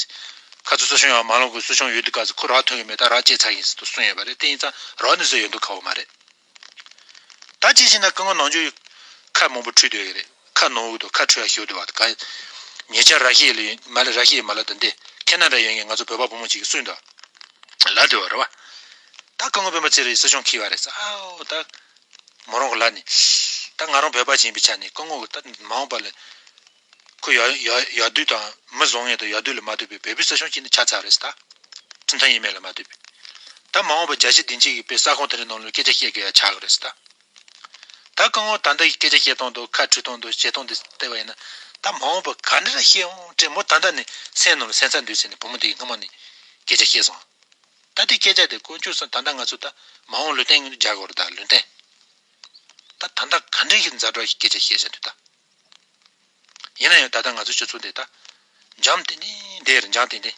ཁ་ཚུར་སྲིད་སྐྱོང་ཡང་མ་ལངས་གོང་སྲིད་སྐྱོང་ཡོད་དུས་སྐབས་སུ་ཁོ་རང་ཐོན་གྱི་མེད། ད་རང་བྱས་ཚར་ཡིན་ཟེར་དུ་གསུངས་ཡོད་པ་རེད། དེ་ཡིན་ཙང་རང་ནས་བཟོས་ཡོད་མདོག་ཁ་པོ་མ་རེད། ད་ཅི་ཞིག་ན་སྐུ་ངོ་ནང་ཆོས་ཁ་མང་པོ་འཁྲུལ་སྡོད་ཀྱི་རེད། ཁ་ནང་དུ་ཁ་འཁྲུལ་ཡ་ཤོར་སྡོད་པ་དང་ག་ཉེ་ཆར་ར་ཤི་ཡ་ལ་ཡོད་མ་ལ་ར་ཤི་ཡ་མ་ལ་དང་འདི་ཁེ་ན་ཌ་ཡོད་མཁན་ང་ཚོ་བོད་པ་བུ་མོ་ཅིག་གིས་གསུངས་འདུག་ལབ་སྡོད་པ་རེད་བ། ད་སྐུ་ངོ་སྤེན་པ་ཚེ་རིང་སྲིད་སྐྱོང་འཁྱེར་བ་རེད་ཟེར། ཨའོ་ད། མོ་རང་གི་ལག་ནས། ད་ང་རང་བོད་པ་ཞིག་ཡིན་པའི་ཆ་ནས་སྐུ་ངོ་གི་ད་མ་འོངས་པ་ལ། ཁོ་ཡ་ཡ་ཡ་དུས་དང་མི་བཟང་ངན་དང་ཡ་དུས་ལ་མ་ལྟོས་པའི་བོད་པའི་སྲིད་སྐྱོང་ཅིག་ནི་ཆགས་ཚར་རེད་ཟེར་ད། ཁྲིམས་མཐུན་ཡིན་མིན་ལ་མ་ལྟོས་པའི། ད་མ་འོངས་པ་རྒྱལ་སྤྱི་སྡིངས་ཆའི་གི་དཔེ་ས་ཁོངས་དེ་འདྲའི་ནང་ལ་སྐད་ཆ་བཤད་དགོས་ཡ་ཆགས་ཀྱི་རེད་ཟེར་ད། ད་སྐུ་ངོ་ད་ལྟ་གི་སྐད་ཆ་བཤད་སྟངས་དང་ཁ་འཁྲུལ་སྟངས་དང་བྱེད་སྟངས་དེ་བལྟས་པ་ཡིན་ན། ད་མ་འོངས་པ་ག་འདྲ་ར་བཤད་འོང་དྲན་མོ་ད་ལྟ་ནས་སེམས་ནང་ལ་སེམས་འཚབ་འདུག་ཟེར་ནས་བུ་མོ་དེ་གི་སྔ་མོ་ནས་སྐད་ཆ་བཤད་སོང་། ད་དེ་སྐད་ཆ་དེ་དཀོན་མཆོག་གསུམ་ད་ལྟ་ང་ཚོ་ད་མ་འོངས་ལུས་རྟེན་ངོས་ནས་རྒྱག་དགོས་རེད་ད་ལུས་རྟེན། ད་ད་ལྟ་ག་འདྲ་གི་ཛ་དྲག་གི་སྐད་ཆ་བཤད་བཞག་འདུག་ད། ཡིན་ན་ཡང་ད་ལྟ་ང་ཚོ་སྤྱི་ཚོགས་འདི་ད་འཇམ་ཏིང་ཏིང་བསྡད་རེད། འཇམ་ཏིང་ཏིང་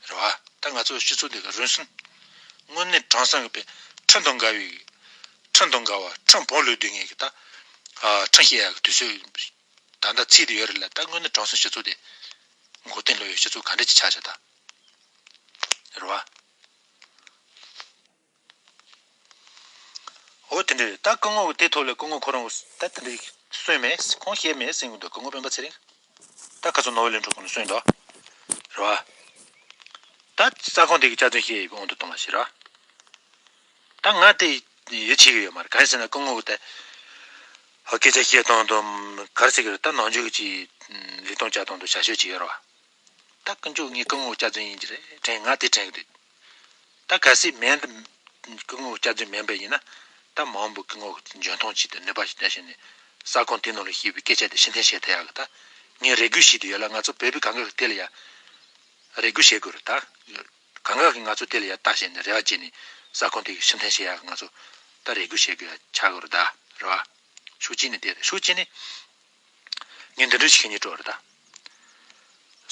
རེད་བ། ད་ང་ཚོ་སྤྱི་ཚོགས་འདི་ག་རུལ་སུངས། དངོས་གནས་དྲང་གནས་ཀྱི་དཔེ་ཁྲིམས་དང་འགལ་བའི། ཁྲིམས་དང་འགལ་བ་ཁྲིམས་བོགས་ལོས་སྡོད་མཁན་གྱི་ད། ཨ། ཁྲིམས་བཤེར་ཡག་གི་དུས་ཚོད་ད་ལྟ་ཚིག་དེ་ཡོད་རེད་ལ། ད་དངོས་གནས་དྲང་གནས་སྤྱི་ཚོགས་དེ་མགོ་རྟིང་སློག་ཡོད་སྤྱི་ཚོགས་ག་འདྲ་ཅིག་ཆགས་བཞག་ད། རེད་བ། འོ་དེ་འདྲ་རེད། ད་སྐུ་ངོ་གི་དེ་ཐོག་ལ་སྐུ་ངོ་ཁོ་རང་ད་དེ་འདྲ་གསུངས་མེད། ཁོང་བཤད་མེད་ཟེར་གི་འདུག་སྐུ་ངོ་སྤེན་པ་ཚེ་རིང་། ད་ཁ་སང་ནོར་ཝེ་གླིང་ཕྲན་ཁོང་ལ་གསུངས་འདུག་རེད་བ། ད་ས་ཁོངས་དེ་གི་བསྐྱར་ཟློས་བཤད་ཡས་དབང་དུ་གཏོང་བ་ཞིག་རེད་བ། ད་ང་དེ་ཡིད་ཆེས་ཀྱི་ཡོད་མ་རེད། གང་ཡིན་ཟེར་ན་སྐུ་ངོ་གི་ད་སྐད་ཆ་བཤད་སྟངས་དང་ག་རེ་ཟེར་གི་རེད། ད་ནམ་རྒྱུན་གྱི་ལས་སྟངས་བྱ་སྟངས་དང་བྱ་སྤྱོད་ཅིག་ཡོད་རེད་བ། ད་ཀུན་སྤྱོད་ངས་སྐུ་ངོ་བསྐྱར་ཟློས་ཡིན་གྱི་རེད་དྲན། ང་དེ་དྲན་གི་འདུག་ད་གལ་སྲིད་མིན་སྐུ་ངོ་བསྐྱར་ཟློས་མིན་པ་ཡིན་ན། ད་མང་པོ་སྐུ་ངོ་གི་འཇོན་ཐང་ཅིག་དང་ནུས་པ་ཞིག་བསྟན་བྱས་ནས་ས་ཁོངས་དེ་ནང་ལ་བཤད་པའི་སྐད་ཆ་དེ་ཕྱིར་འཐེན་བྱེད་ཐུབ་ཡག་གི་ད་ངས་རེ་སྐུལ་བྱེད་དུ་ཡོད་ལ། ང་ཚོ་བོད་པའི་གང་ག་གི་དེ་ལ་ཡ་རེ་སྐུལ་བྱེད་དགོས་རེད། ད་གང་ག་གི་ང་ཚོ་དེ་ལ་ཡ་ལྟ་བྱས་ནས་རེ་བ་བྱས་ནས་ས་ཁོངས་དེ་གི་ཕྱིར་འཐེན་བྱེད་ཡག་གི་ང་ཚོ་ད་རེ་སྐུལ་བྱེད་དགོས་ཡ་ཆགས་དགོས་རེད། ད་རེད་བ། ཤུགས་ཆེ་ནས་དེ་རེད། ཤུགས་ཆེ་ནས། ངས་འདི་འདྲ་ཞིག་ཁྱེད་ཉིད་སྤྲོ་བར་གདའ།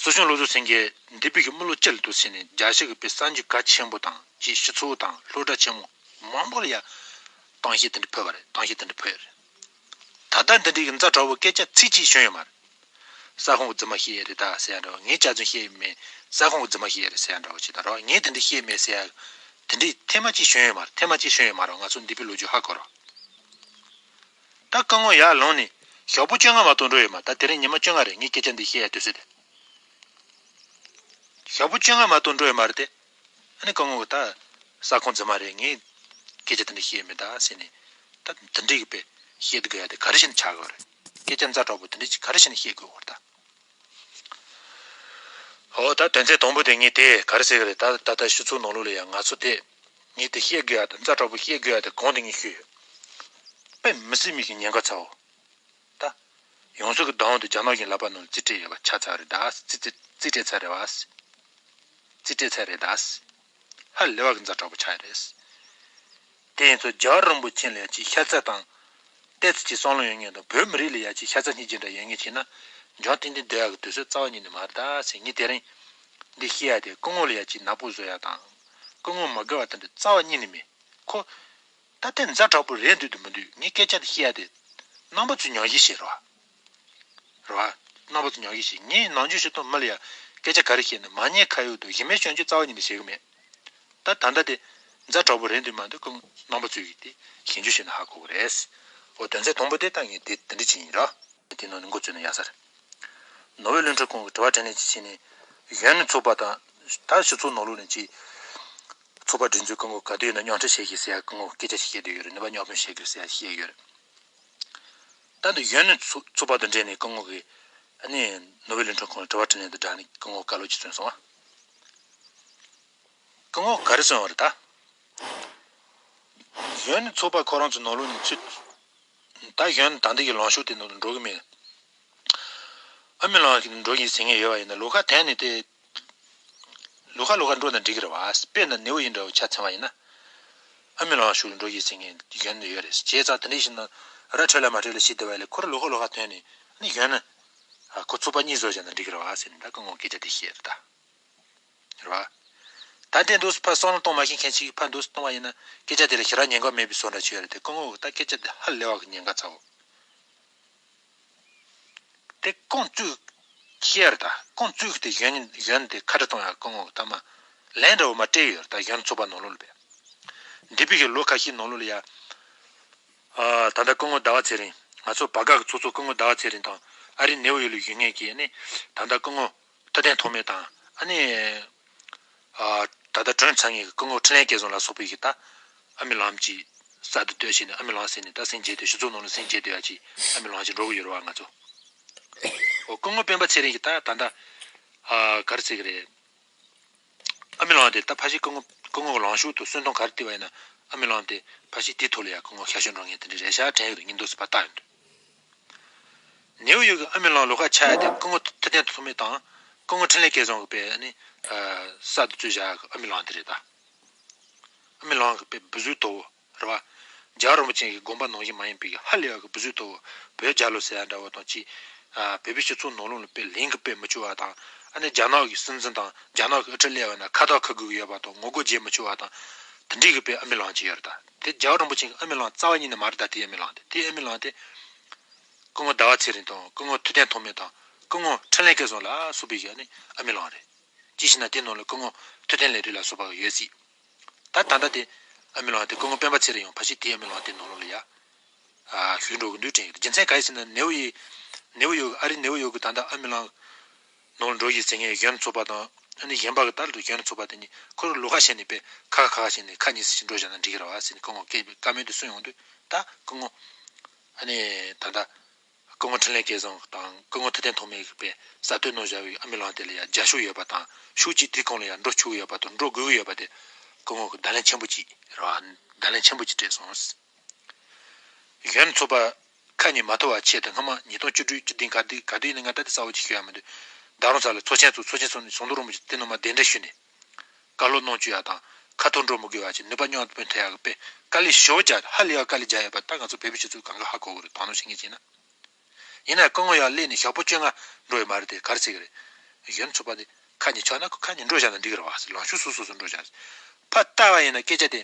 སྲིད་སྐྱོང་བློ་བཟང་སེང་གེ་འདས་པའི་གི་དམུ་ལོ་བཅུ་ལ་དུས་ཟིན་ནས་རྒྱལ་སྤྱི་གི་དཔེ་གསར་འགྱུར་གལ་ཆེན་པོ་དང་ཅིག་སྤྱི་ཚོགས་དང་སློབ་གྲྭ་ཆེན་མོ་མང་པོ་ལ་ཡ་གཏམ་བཤད་དེ་འདྲ་ཕུལ་བ་རེད། གཏམ་བཤད་དེ་འདྲ་ཕུལ་ཡོད་རེད། ད་ལྟ་འདི་འདྲའི་གི་ཛ་དྲག་པོ་སྐད་ཆ་ཚིག་གཅིག་བྱུང་ཡོད་མ་རེད། ས་ཁོངས་གི་རྫུན་མ་བཤད་ཡས་རེད་ད་ཟེར་ཡ་འདྲ་བོ། ངས་བསྐྱར་ཟློས་བཤད་ཡས་མེད། ས་ཁོངས་གི་རྫུན་མ་བཤད་ཡས་རེད་ཟེར་ཡ་འདྲ་བོ་ཅིག་དང་རོགས། ངས་དེ་འདྲ་བཤད་མེད་ཟེར་ཡ་དེ་འདྲའི་ཐེངས་མ་གཅིག་བྱུང་ཡོད་མ་རེད། ཐེངས་མ་གཅིག་བྱུང་ཡོད་མ་རེད། ང་ཚོ་འདས་པའི་ལོ་རྒྱུས་ཧ་གོ་རོགས། ད་སྐུ་ངོ་ཡར་ལངས་ནས་ཞག་པོ་བཅོ་ལྔ་མ་གཏོགས་འགྲོ་ཡོད་མ། ད་དེ་རིང་ཉི་མ་བཅོ་ལྔ་རེད། ངས་སྐད་ཆ་འདི་བཤད་ཡ་དུས་ཚོད་དེ། ཞག་པོ་བཅོ་ལྔ་མ་གཏོགས་འགྲོ་ཡོད་མ་རེད་དེ། ཨ་ནི་སྐུ་ངོ་གིས་ད་ས་ཁོངས་རྫུན་མ་རེད། ངས་སྐད་ཆ་དེ་འདྲ་བཤད་ཡོད་མེད་ད་ཟེར་ནས། ད་དེ་འདྲའི་གི་དཔེ་བཤད་དགོས་ཡ་དེ་ག་རེ་བྱས་ནས་ཆགས་དགོས་རེད། སྐད་ཆ་ཛ་དྲག་པོ་དེ་འདྲ་ཅིག་ག་རེ་བྱས་ནས་བཤད་དགོས་རེད་ད། འོ་ད་དོན་ཚན་དང་པོ་དེ་ངས་དེ་ག་རེ་ཟེར་གི་རེད། ད་ད་ལྟ་སྤྱི་ཚོགས་ནང་ལོགས་ལ་ཡང་ང་ཚོ་དེ་ངས་དེ་བཤད་དགོས་ཡ་དེ་ཛ་དྲག་པོ་བཤད་དགོས་ཡ་དེ་གང་དེ་ངས་ཤོད་ཡོད། དཔེ་མི་སྲིད་མི་གི་ཉེན་ཁ་ཚ་བོ། ད་ཡང་སྲིད་ཀྱི་བདག་དབང་དེ་རྒྱ་ནག་གཞུང་ལག་པ་ནང་ལ་རྩིས་སྤྲད་ཡོད་པ་ཆགས་ཚར་རེད་ད། རྩིས་རྩིས་རྩིས་སྤྲད་ཚར་རེད་བ། རྩིས་སྤྲད་ཚར་རེད་ད། ཧ་ལས་པ་གི་ཛ་དྲག་པོ་ཆགས་ཡོད་རེད། དེ་ཡིན་ཚོ་རྒྱལ་བ་རིན་པོ་ཆེ་ལ་ཡ་ཅིག་ཤ་ཚ་དང་། ཏོག་ཙམ་ཅིག་བསམ་བློ་ཡོད་མཁན་དང་བོད་མི་རིགས་ལ་ཡ་ཅིག་ཤ་ཚ་སྙིང་རྗེ་འདྲ་ཡོད་མཁན་བྱས་ན། འཇང་ཐིང་ཐིང་སྡོད་ཡག་གི་དུས་ཚོད་རྩ་བ་ཉིད་ནས་མ་རེད་ད་ཟེར། ངས་དེ་རིང་འདི་བཤད་ཡ་དེ་སྐུ་ངོ་ལ་ཡ་ཅིག་ནག་པོ་བཟོ་ཡ་དང་། སྐུ་ངོ་མ་དགའ་བ་དེ་འདྲ་རྩ་བ་ཉིད་ནས་མེད། ཁོ་ད་ལྟ་ཛ་དྲག་པོ་རེད་འདུག་དང་མི་འདུག་ངས་སྐད་ཆ་དེ་བཤད་ཡ་དེ་རྣམ་པ་ཚོས་ཉམས་ཞིབ་བྱེད་རོགས། རེད་བ། རྣམ་པ་ཚོ་ཉམས་ཞིབ་བྱེད། ངས་ནམ་རྒྱུན་བྱེད་སྟངས་མི་ལ་ཡ་སྐད་ཆ་ག་རེ་བཤད་ན་མ་ཉེས་ཁ་གཡོག་དང་གཞི་མེད་སྐྱོན་བརྗོད་རྩ་བ་ཉིད་ནས་བྱེད་གི་མེད། ད་ད་ལྟ་དེ་ཛ་དྲག་པོ་རེད་འདུག་མ་འདུག་ཁོང་རྣམ་པ་ཚོས་ཀྱིས་དེ་ཞིབ་འཇུག་བྱས་ན་ཧ་གོ་གི་རེད། འོ་དོན་ཚན་དང་པོ་དེ་ད་ངས་དེ་དེ་འདྲ་བྱས་ཡིན་ར། དེ་ནང་ནས་འགོ་བཙུགས་ན་ཡག་ས་རེད། ནོར་ཝེ་གླིང་ཕྲན་ཁོང་གིས་དྲི་བ་དྲིས་ལན་ཅིག་བྱས་ནས་གཞོན་ནུ་ཚོགས་པ་དང་ད་སྤྱི་ཚོགས་ནང་ལོགས་ནས་ཅིག་ཚོགས་པ་སྒྲིག་འཛུགས་སྐུ་ངོ་ག་དུས་ཡིན་ན་མཉམ་འབྲེལ་བྱེད་ཤིག་ཟེར་ཡ་སྐུ་ངོ་སྐད་ཆ་ཞིག་བཤད་བསྡད་ཡོད་རེད། ནུས་པ་མཉམ་སྤུངས་བྱེད་དགོས་ཟེར་ཡ་ཞིག་བཤད་ཡོད་རེད། ད་འདི་གཞོན་ནུ་ཚོ་ཚོགས་པ་དང་འབྲེལ་ནས་སྐུ་ངོ་གིས་ཨ་ནི་ནོར་ཝེ་གླིང་ཕྲན་ཁོང་ལ་དྲི་བ་དྲིས་ལན་དང་སྦྲགས་ནས་སྐུ་ངོ་བཀའ་སློབ་ཅིག་གསུངས་སོང་ཨ། སྐུ་ངོ་ག་རེ་གསུངས་པ་རེད་ད། གཞོན་ནུ་ཚོགས་པ་ཁོ་རང་ཚོ་ནང་ལོགས་ནས་ཚུད། ད་གཞོན་ནུ་ད་ལྟ་གི་ལངས་ཕྱོགས་དེ་ནང་དུ་འགྲོ་གི་མེད། ཨ་མི་ལངས་ཀྱི་འགྲོ་གི་ཟེར་མཁན་ཡོད་པ་ཡིན་ན་ལོགས་ཀ་དོན་ནས་དེ། ལོགས་ཀ་ལོགས་ཀ་འགྲོ་ན་འགྲིག་གི་རེད་བ། དཔེར་ན་ནེའུ་ཡོག་འདྲ་བོ་ཆ་མཚོན་པ་ཡིན་ན། ཨ་མི་ལངས་ཕྱོགས་ལ་འགྲོ་གི་ཟེར་མཁན་གཞོན་ནུ་ཡོད་རེད། བྱས་ཙང་དེ་འདྲ་ཞིག་ན་ར་འཕྲོད་ལ་མ་འཕྲོད་ལ་ཤི་བསྡད་པ་ལས་ཁོ་རང་ལོགས་ཀ་ལོགས་ཀ་དོན་ནས་ཨ་ནི་གཞོན་ནུ། ཨ་ཁོ་ཚོགས་པ་གཉིས་བཟོ་བྱས་ན་འགྲིག་གི་རེད་བ་ཟེར་ནས་ད་སྐུ་ངོ་སྐད་ཆ་དེ་བཤད་རེད་ད། རེད་བ། ད་ལྟའི་འདུག་སེ་ཕར་བསམ་བློ་གཏོང་མ་ཤེས་མཁན་ཞིག་ཕར་འདུག་སེ་གཏོང་བ་ཡིན་ན་སྐད་ཆ་དེ་ལ་ཞེ་དྲག་ཉེན་ཁ་མེད་པའི་བཟོ་འདྲ་ཅིག་ཡོད་རེད་དེ་སྐུ་ངོ་གིས་ད་སྐད་ཆ་དེ་ཧ་ལས་པ་གི་ཉེན་ཁ་ཚ་བོ། དེ་རྐང་བཙུགས་ཤེས་རེད་ད་རྐང་བཙུགས་དེ་གཞོན་གཞོན་དེ་ཁ་བྲལ་གཏོང་ཡ་སྐུ་ངོ་གིས་ད་མ་ལན་འདྲ་བོ་མ་སྤྲད་ཡོད་རེད་ད་གཞོན་ཚོགས་པ་ནང་ལོགས་ལ་བས། འདས་པའི་གི་ལོ་ཁ་ཤས་ནང་ལོགས་ལ་ཡ། ཨ་ད་ལྟ་སྐུ་ངོ་ཟླ་བ་ཚེ་རིང་ང་ཚོ་བར་བརྒལ་གི་ཚོགས་གཙོ་སྐུ་ངོ་ཟླ་བ་ཚེ་རིང་དང་ཨ་རིའི་ནེའུ་ཡོག་ལ་བཞུགས་མཁན་གྱི་ཨ་ནི་ད་ལྟ་སྐུ་ངོ་ཐུབ་བསྟན་ཐོགས་མེད་དང་ཨ་ནི་ཨ་ད་ལྟ་དྲུང་ཚང་གི་སྐུ་ངོ་འཕྲིན་ལས་སྐལ་བཟང་ལ་སོགས་པའི་གི་ད་ཨ་མི་ལགས་ཀྱིས་གསར་དུ་བསྡུས་བྱས་ནས་ཨ་མི་ལགས་ཟེར་ནས་ད་སེམས་བསྐྱེད་དེ་སྤྱི་ཚོགས་ནང་ལ་སེམས་བསྐྱེད་དེ་ཡ་ཅིག་ཨ་མི་ལགས་ཀྱིས་འགྲོ་གི་ཡོད་རེད་བ་ང་ཚོ། འོ་སྐུ་ངོ་སྤེན་པ་ཚེ་རིང་གིས་ད་ད་ལྟ་ཨ་ག་རེ་ཟེར་གི་རེད། ཨ་མི་ལགས་དེ་ད་ཕལ་ཆེར་སྐུ་ངོ་སྐུ་ངོ་གི་ལངས་ཕྱོགས་དང་གསོན་གཏམ་ག་རེ་བལྟས་པ་ཡིན་ན་ཨ་མི་ལགས་དེ་ཕལ་ཆེར་དེའི་ཐོག་ལ་ཡང་སྐུ་ངོ་ཞབས་ཞུ་འགྲོ་མཁན་དེ་འདྲ་རེད་ཤག་དྲན་གི་འདུག་ངས་འདུག་སེ་ཕར་བལྟ་ཡོང་དུས། ནེའུ་ཡོག་གི་ཨ་མི་ལགས་ལོགས་ཀ་ཆགས་ཡ་དེ་སྐུ་ངོ་ཐུབ་བསྟན་ཐོགས་མེད་དང་སྐུ་ངོ་འཕྲིན་ལས་སྐལ་བཟང་གི་དཔེ་ཨ་ནི་གསར་དུ་བཙུགས་བཞག་གི་ཨ་མི་ལགས་དེ་རེད་ད། ཨ་མི་ལགས་ཀྱི་དཔེ་སྦུག་གཟུགས་མཐོ་བོ། རེད་བ། རྒྱལ་བ་རིན་པོ་ཆེ་གི་དགོངས་པ་ནང་བཞིན་མ་ཡིན་པའི་ཧ་ལས་པ་གི་སྦུག་གཟུགས་མཐོ་བོ་བོད་རྒྱལ་ལོ་ཟེར་ཡ་འདྲ་བོ་དང་གཅིག་ཨ་བོད་པའི་སྤྱི་ཚོགས་ནང་ལོགས་ལ་དཔེ་ལན་གི་དཔེ་མི་ཆོག་པ་དང་ཨ་ནི་རྒྱ་ནག་གི་སྲིད་འཛིན་དང་རྒྱ་ནག་གི་དབུ་ཁྲིད་སླེབས་པ་ན་ཁ་བཏགས་ཁ་གུག་ཡོད་པ་དང་ངོ་རྒོལ་བྱེད་མི་ཆོག་པ་དང་དེ་འདྲའི་གི་དཔེ་ཨ་མི་ལགས་ཅིག་ཡོད་རེད་ད། དེ་རྒྱལ་བ་རིན་པོ་ཆེ་གི་ཨ་མི་ལགས་རྩ་བ་ཉིད་ནས་མ་རེད་ད། དེ་ཨ་མི་ལགས་དེ་དེ་ཨ་མི་ལགས་དེ་སྐུ་ངོ་ཟླ་བ་ཚེ་རིང་དང་སྐུ་ངོ་ཐུབ་བསྟན་ཐོགས་མེད་དང་སྐུ་ངོ་འཕྲིན་ལས་སྐལ་བཟང་ལ་སོགས་པའི་གི་ཨ་ནི་ཨ་མི་ལགས་རེད། ཅི་ཞེ་ན་དེ་ནང་ལ་སྐུ་ངོ་ཐུབ་བསྟན་ལས་རིགས་ལ་སོགས་པ་ཡོད་སྲིད། ད་ད་ལྟ་དེ་ ཨ་མི་ལང་དེ་སྐུ་ངོ་སྤེན་པ་ཚེ་རིང་ཡང་ཕལ་ཆེར་དེའི་ཨ་མི་ལང་དེ་ནང་ལོགས་ལ་ཡ། ཨ་བཞུགས་འགྲོ་གི་འདུག་དྲན་གི་འདུག་རྒྱུ་མཚན་ག་ཡིན་ཟེར་ན་ནེའུ་ཡི་ནེའུ་ཡོག་ཨ་རི་ནེའུ་ཡོག་གི་ད་ལྟ་ཨ་མི་ལང་ནང་ལ་འགྲོ་ཡི་ཟེར་མཁན་གཞོན་ནུ་ཚོགས་པ་དང་ཨ་ནི་གཞན་པ་གི་ད་ལྟ་གཞོན་ནུ་ཚོགས་པ་དེ་གཉིས་ཁོ་རང་ལོགས་ཀ་བྱས་ནས་པས་ཁ་ཁ་ཁ་ཁ་བྱས་ནས་ཁ་གཉིས་སུ་ཞིག་འགྲོ་བཞག་ན་འགྲིག་གི་རེད་བ་ཟེར་ནས་སྐུ་ངོ་སྐད་བཀའ་མོལ་དེ་གསུངས་ཡོང་དུས་ད་སྐུ་ངོ་ཨ་ནི་ད་ལྟ་སྐུ་ངོ་འཕྲིན་ལས་སྐལ་བཟང་དང་སྐུ་ངོ་ཐུབ་བསྟན་ཐོགས་མེད་ཀྱིས་པས་གསར་གཏོད་གནང་བཞག་པའི་ཨ་མི་ལང་དེ་ལ་ཡ་རྒྱབ་ཤུགས་ཡོད་པ་དང་ཤུགས་ཀྱིས་དེའི་གོང་ལ་ཡ་འགྲོ་ཆོག་གི་ཡོད་པ་དང་འགྲོ་དགོས་ཀྱི་ཡོད་པ་དེ་སྐུ་ངོ་གི་བརྡ་ལན་ཆེན་པོ་གཅིག་རེད་བ། བརྡ་ལན་ཆེན་པོ་གཅིག་སྤྲད་སོང་། གཞོན་ནུ་ཚོགས་པ་ཁ་ཉིན་མ་ཐོ་བ་ཆེད་དུ་སྔ་མ་ཉིས་སྟོང་བཅུ་དྲུག་བཅུ་བདུན་ག་དུས་ག་དུས་ཡིན་ན་ང་ད་དེ་གསལ་བོ་ཅིག་ཤོད་ཡ་མི་འདུག་ད་རུང་ས་ལ་ཚོགས་ཆེན་ཚོགས་ཚོགས་ཆེན་ཚོགས་ནས་ཟུང་དུ་རུང་མི་ཅིག་དེ་ནང་མ་གདན་འདྲེན་ཞུས་ནས་བཀའ་སློབ་གནང་བཅུག་ཡ་དང་ཁ་ཐོར་འགྲོ་མི་དགོས་པ་ཅིག་ནུས་པ་མཉམ་སྤུངས་ཐེབས་ཡ་གི་དཔེ་དཀའ་ལས་ཞེ་པོ་རྒྱག་ཧ་ལས་ཡ་དཀའ་ལས་རྒྱག་ཡོད་པ་ད་ང་ཚོ་བོད་པའི་སྤྱི་ཚོགས་གང་ག་ཧ་གོ་གི་རེད། དོ་སྣང་བྱེད་མཁན་ཅིག་ཡིན་ན། ཡིན་ན་སྐུ་ངོ་ཡང་སླེབས་ནས་ཞག་པོ་བཅོ་ལྔ་འགྲོ་ཡོད་མ་རེད་དེ་ག་རེ་ཟེར་གི་རེད། གཞོན་ནུ་ཚོགས་པ་དེ་ཁ་ཉིན་ཆགས་ན་ཁོ་ཁ་ཉིན་འགྲོ་བཞག་ན་འགྲིག་གི་རེད་བ་ཟེར་ལངས་ཕྱོགས་སོ་སོ་སོ་འགྲོ་བཞག་ཟེར། ཕར་ལྟ་བ་ཡིན་ན་སྐད་ཆ་དེ་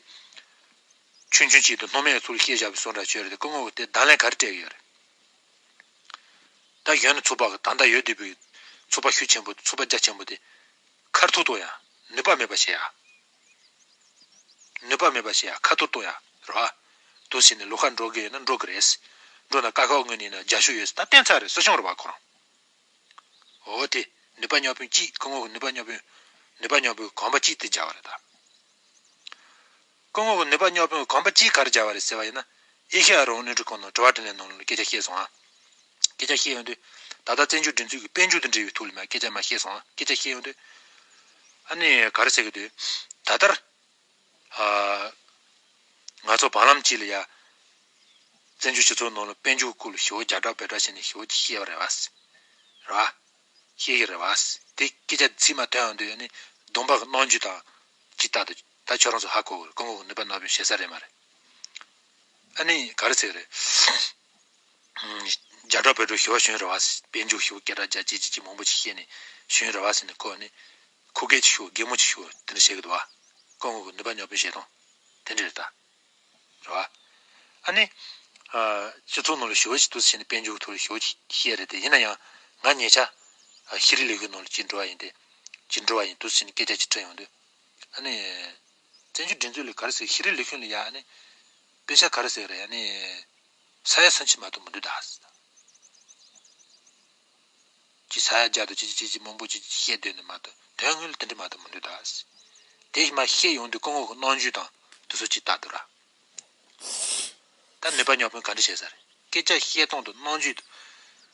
ཆུང་ཆུང་ཅིག་ཏུ་སྣང་མེད་ཚུལ་བཤད་བཞག་པའི་བཟོ་འདྲ་བྱོས་རེད་དེ་སྐུ་ངོ་གི་དེ་བརྡ་ལན་ག་རེ་སྤྲད་ཀྱི་ཡོད་རེད། ད་གཞོན་ནུ་ཚོགས་པ་གི་ད་ལྟ་ཡོད་བསྡད་པའི་ཚོགས་པ་ཤུགས་ཆེན་པོ་ཚོགས་པ་རྒྱ་ཆེན་པོ་དེ་ཁ་ཐོར་གཏོང་ཡ་ནུས་པ་མེད་པ་བྱེད་ཡ། ནུས་པ་མེད་པ་བྱེད་ཡ་ཁ་ཐོར་གཏོང་ཡ་རེད་བ། དུ་ཟེར་ནས་ལོགས་ཀ་འགྲོ་གི་ཡོད་ན་འགྲོ་གི་རེད། འགྲོ་ན་བཀའ་ཤོག་དངོས་གནས་ན་རྒྱབ་ཤོག་ཡོད་ད་བསྟན་ཚར་རེད་སྲིད་སྐྱོང་རེད་བ་ཁོ་རང་། འོ་དེ་ནུས་པ་མཉམ་སྤུངས་གཅིག་སྐུ་ངོ་གི་ནུས་པ་མཉམ་སྤུངས་ནུས་པ་མཉམ་སྤུངས་གོམ་པ་གཅིག་དེ་རྒྱག་པ་རེད་ད། སྐུ་ངོ་གི་ནུས་པ་མཉམ་སྤུངས་གོམ་པ་གཅིག་ག་རེ་རྒྱག་པ་རེད་ཟེར་བ་ཡིན་ན། ཨེ་ཤ་ཡ་རང་དབང་སློབ་ཕྲུག་ཁང་ནང་དྲི་བ་དྲིས་ལན་ནང་ལ་སྐད་ཆ་བཤད་སོང་ཨ། སྐད་ཆ་བཤད་ཡོང་དུས་ད་ལྟ་བཙན་བྱོལ་སྒྲིག་འཛུགས་ཀྱི་དཔལ་འབྱོར་དང་འབྲེལ་བའི་ཐོག་ལ་མ་སྐད་ཆ་མ་བཤད་སོང་ཨ་སྐད་ཆ་བཤད་ཡོང་དུས། ཨ་ནི་ག་རེ་ཟེར་གི་འདུག་ད་ལྟར། ཨ། ང་ཚོ་བར་ལམ་གཅིག་ལ་ཡ། བཙན་བྱོལ་སྤྱི་ཚོགས་ནང་ལ་དཔལ་འབྱོར་སྐོར་ལ་ཞེ་པོ་རྒྱབ་བསྒྲགས་བེད་སྒྲགས་བྱས་ནས་ཞེ་པོ་ཅིག་བཤད་པ་རེད་བ། རེད་བ། བཤད་ཀྱི་རེད་བ། དེ་སྐད་ཆ་ཚིག་མ་ཐོན་ཡོང་དུས་ནི་གདོང་པ་གི་རྣམ་འགྱུར་དང་ཅིག་ལྟ་དུས་ད་ཁྱོད་རང་ཚོ་ཧ་གོ་གི་རེད་སྐུ་ངོ་གི་ནུས་པ་རྣམ་སྤྱོད་ཤེས་ས་རེད་མ་རེད། ཨ་ནི་ག་རེ་ཟེར་གི་རེད། རྒྱ་གྲགས་བོད་ཕྲུག་ཞུ་བ་ཞུ་ཡིན་རེད་བ། དཔལ་འབྱོར་ཞུ་བ་སྐད་གྲགས་རྒྱ་ཆེ་ཆེ་ཆེ་མང་པོ་ཅིག་བཤད་ནས་ཞུ་ཡིན་རེད་བ་ཟེར་ནས་ཁོ་ནི་ཁོ་སྐད་ཅིག་ཞུ་གད་མོ་ཅིག་ཞུ་དེ་འདྲ་བཤད་གི་འདུག་བ། སྐུ་ངོ་གི་ནུས་པ་མཉམ་སྤུངས་བཤད་སྟངས་དེ་འདྲ་རེད་ད། རེད་བ། ཨ་ནི། སྤྱི་ཚོགས་ནང་ལ་ཞུ་བ་ཞིག་འདུག་ཟེར་ནས་དཔལ་འབྱོར་ཐོག་ལ་ཞུ་བ་ཞིག་བཤད་རེད་དེ་ཡིན་ན་ཡང་ང་ཉེ་ཆར་ཤེས་རིག་ལས་ཁུངས་ནང་ལ་ཅིག་འགྲོ་བ་ཡིན་ཏེ། ཅིག་འགྲོ་བ་ཡིན་འདུག་ཟེར་ནས་སྐད་ཆ་ཅིག་དྲིས་ཡོང་དུས། ཨ་ནི། བཙན་བྱོལ་སྒྲིག་འཛུགས་ལ་ག་རེ་ཟེར་ཤེས་རིག་ལས་ཁུངས་ལ་ཡ་ཨ་ནི། དཔེ་ཆ་ག་རེ་ཟེར་རེད་ཨ་ནི། ས་ཡ་སུམ་ཅུ་མ་གཏོགས་མི་འདུག་ད། ཅི་ས་ཡ་བརྒྱ་དང་ཅི་ཅི་ཅི་ཅི་མང་པོ་ཅི་ཅི་བཤད་སྡོད་ནས་མ་གཏོགས་དོན་དངོས་ལ་དེ་འདྲ་མ་གཏོགས་མི་འདུག་ད། དེ་མ་བཤད་ཡོང་དུས་སྐུ་ངོ་གི་རྣམ་འགྱུར་དང་དེ་ཚོ་ཅི་ལྟ་འདུག་ར། ད་ནུས་པ་མཉམ་སྤུངས་ག་འདྲ་བྱས་ས་རེད། སྐད་ཆ་བཤད་སྟངས་དང་རྣམ་འགྱུར་དང་།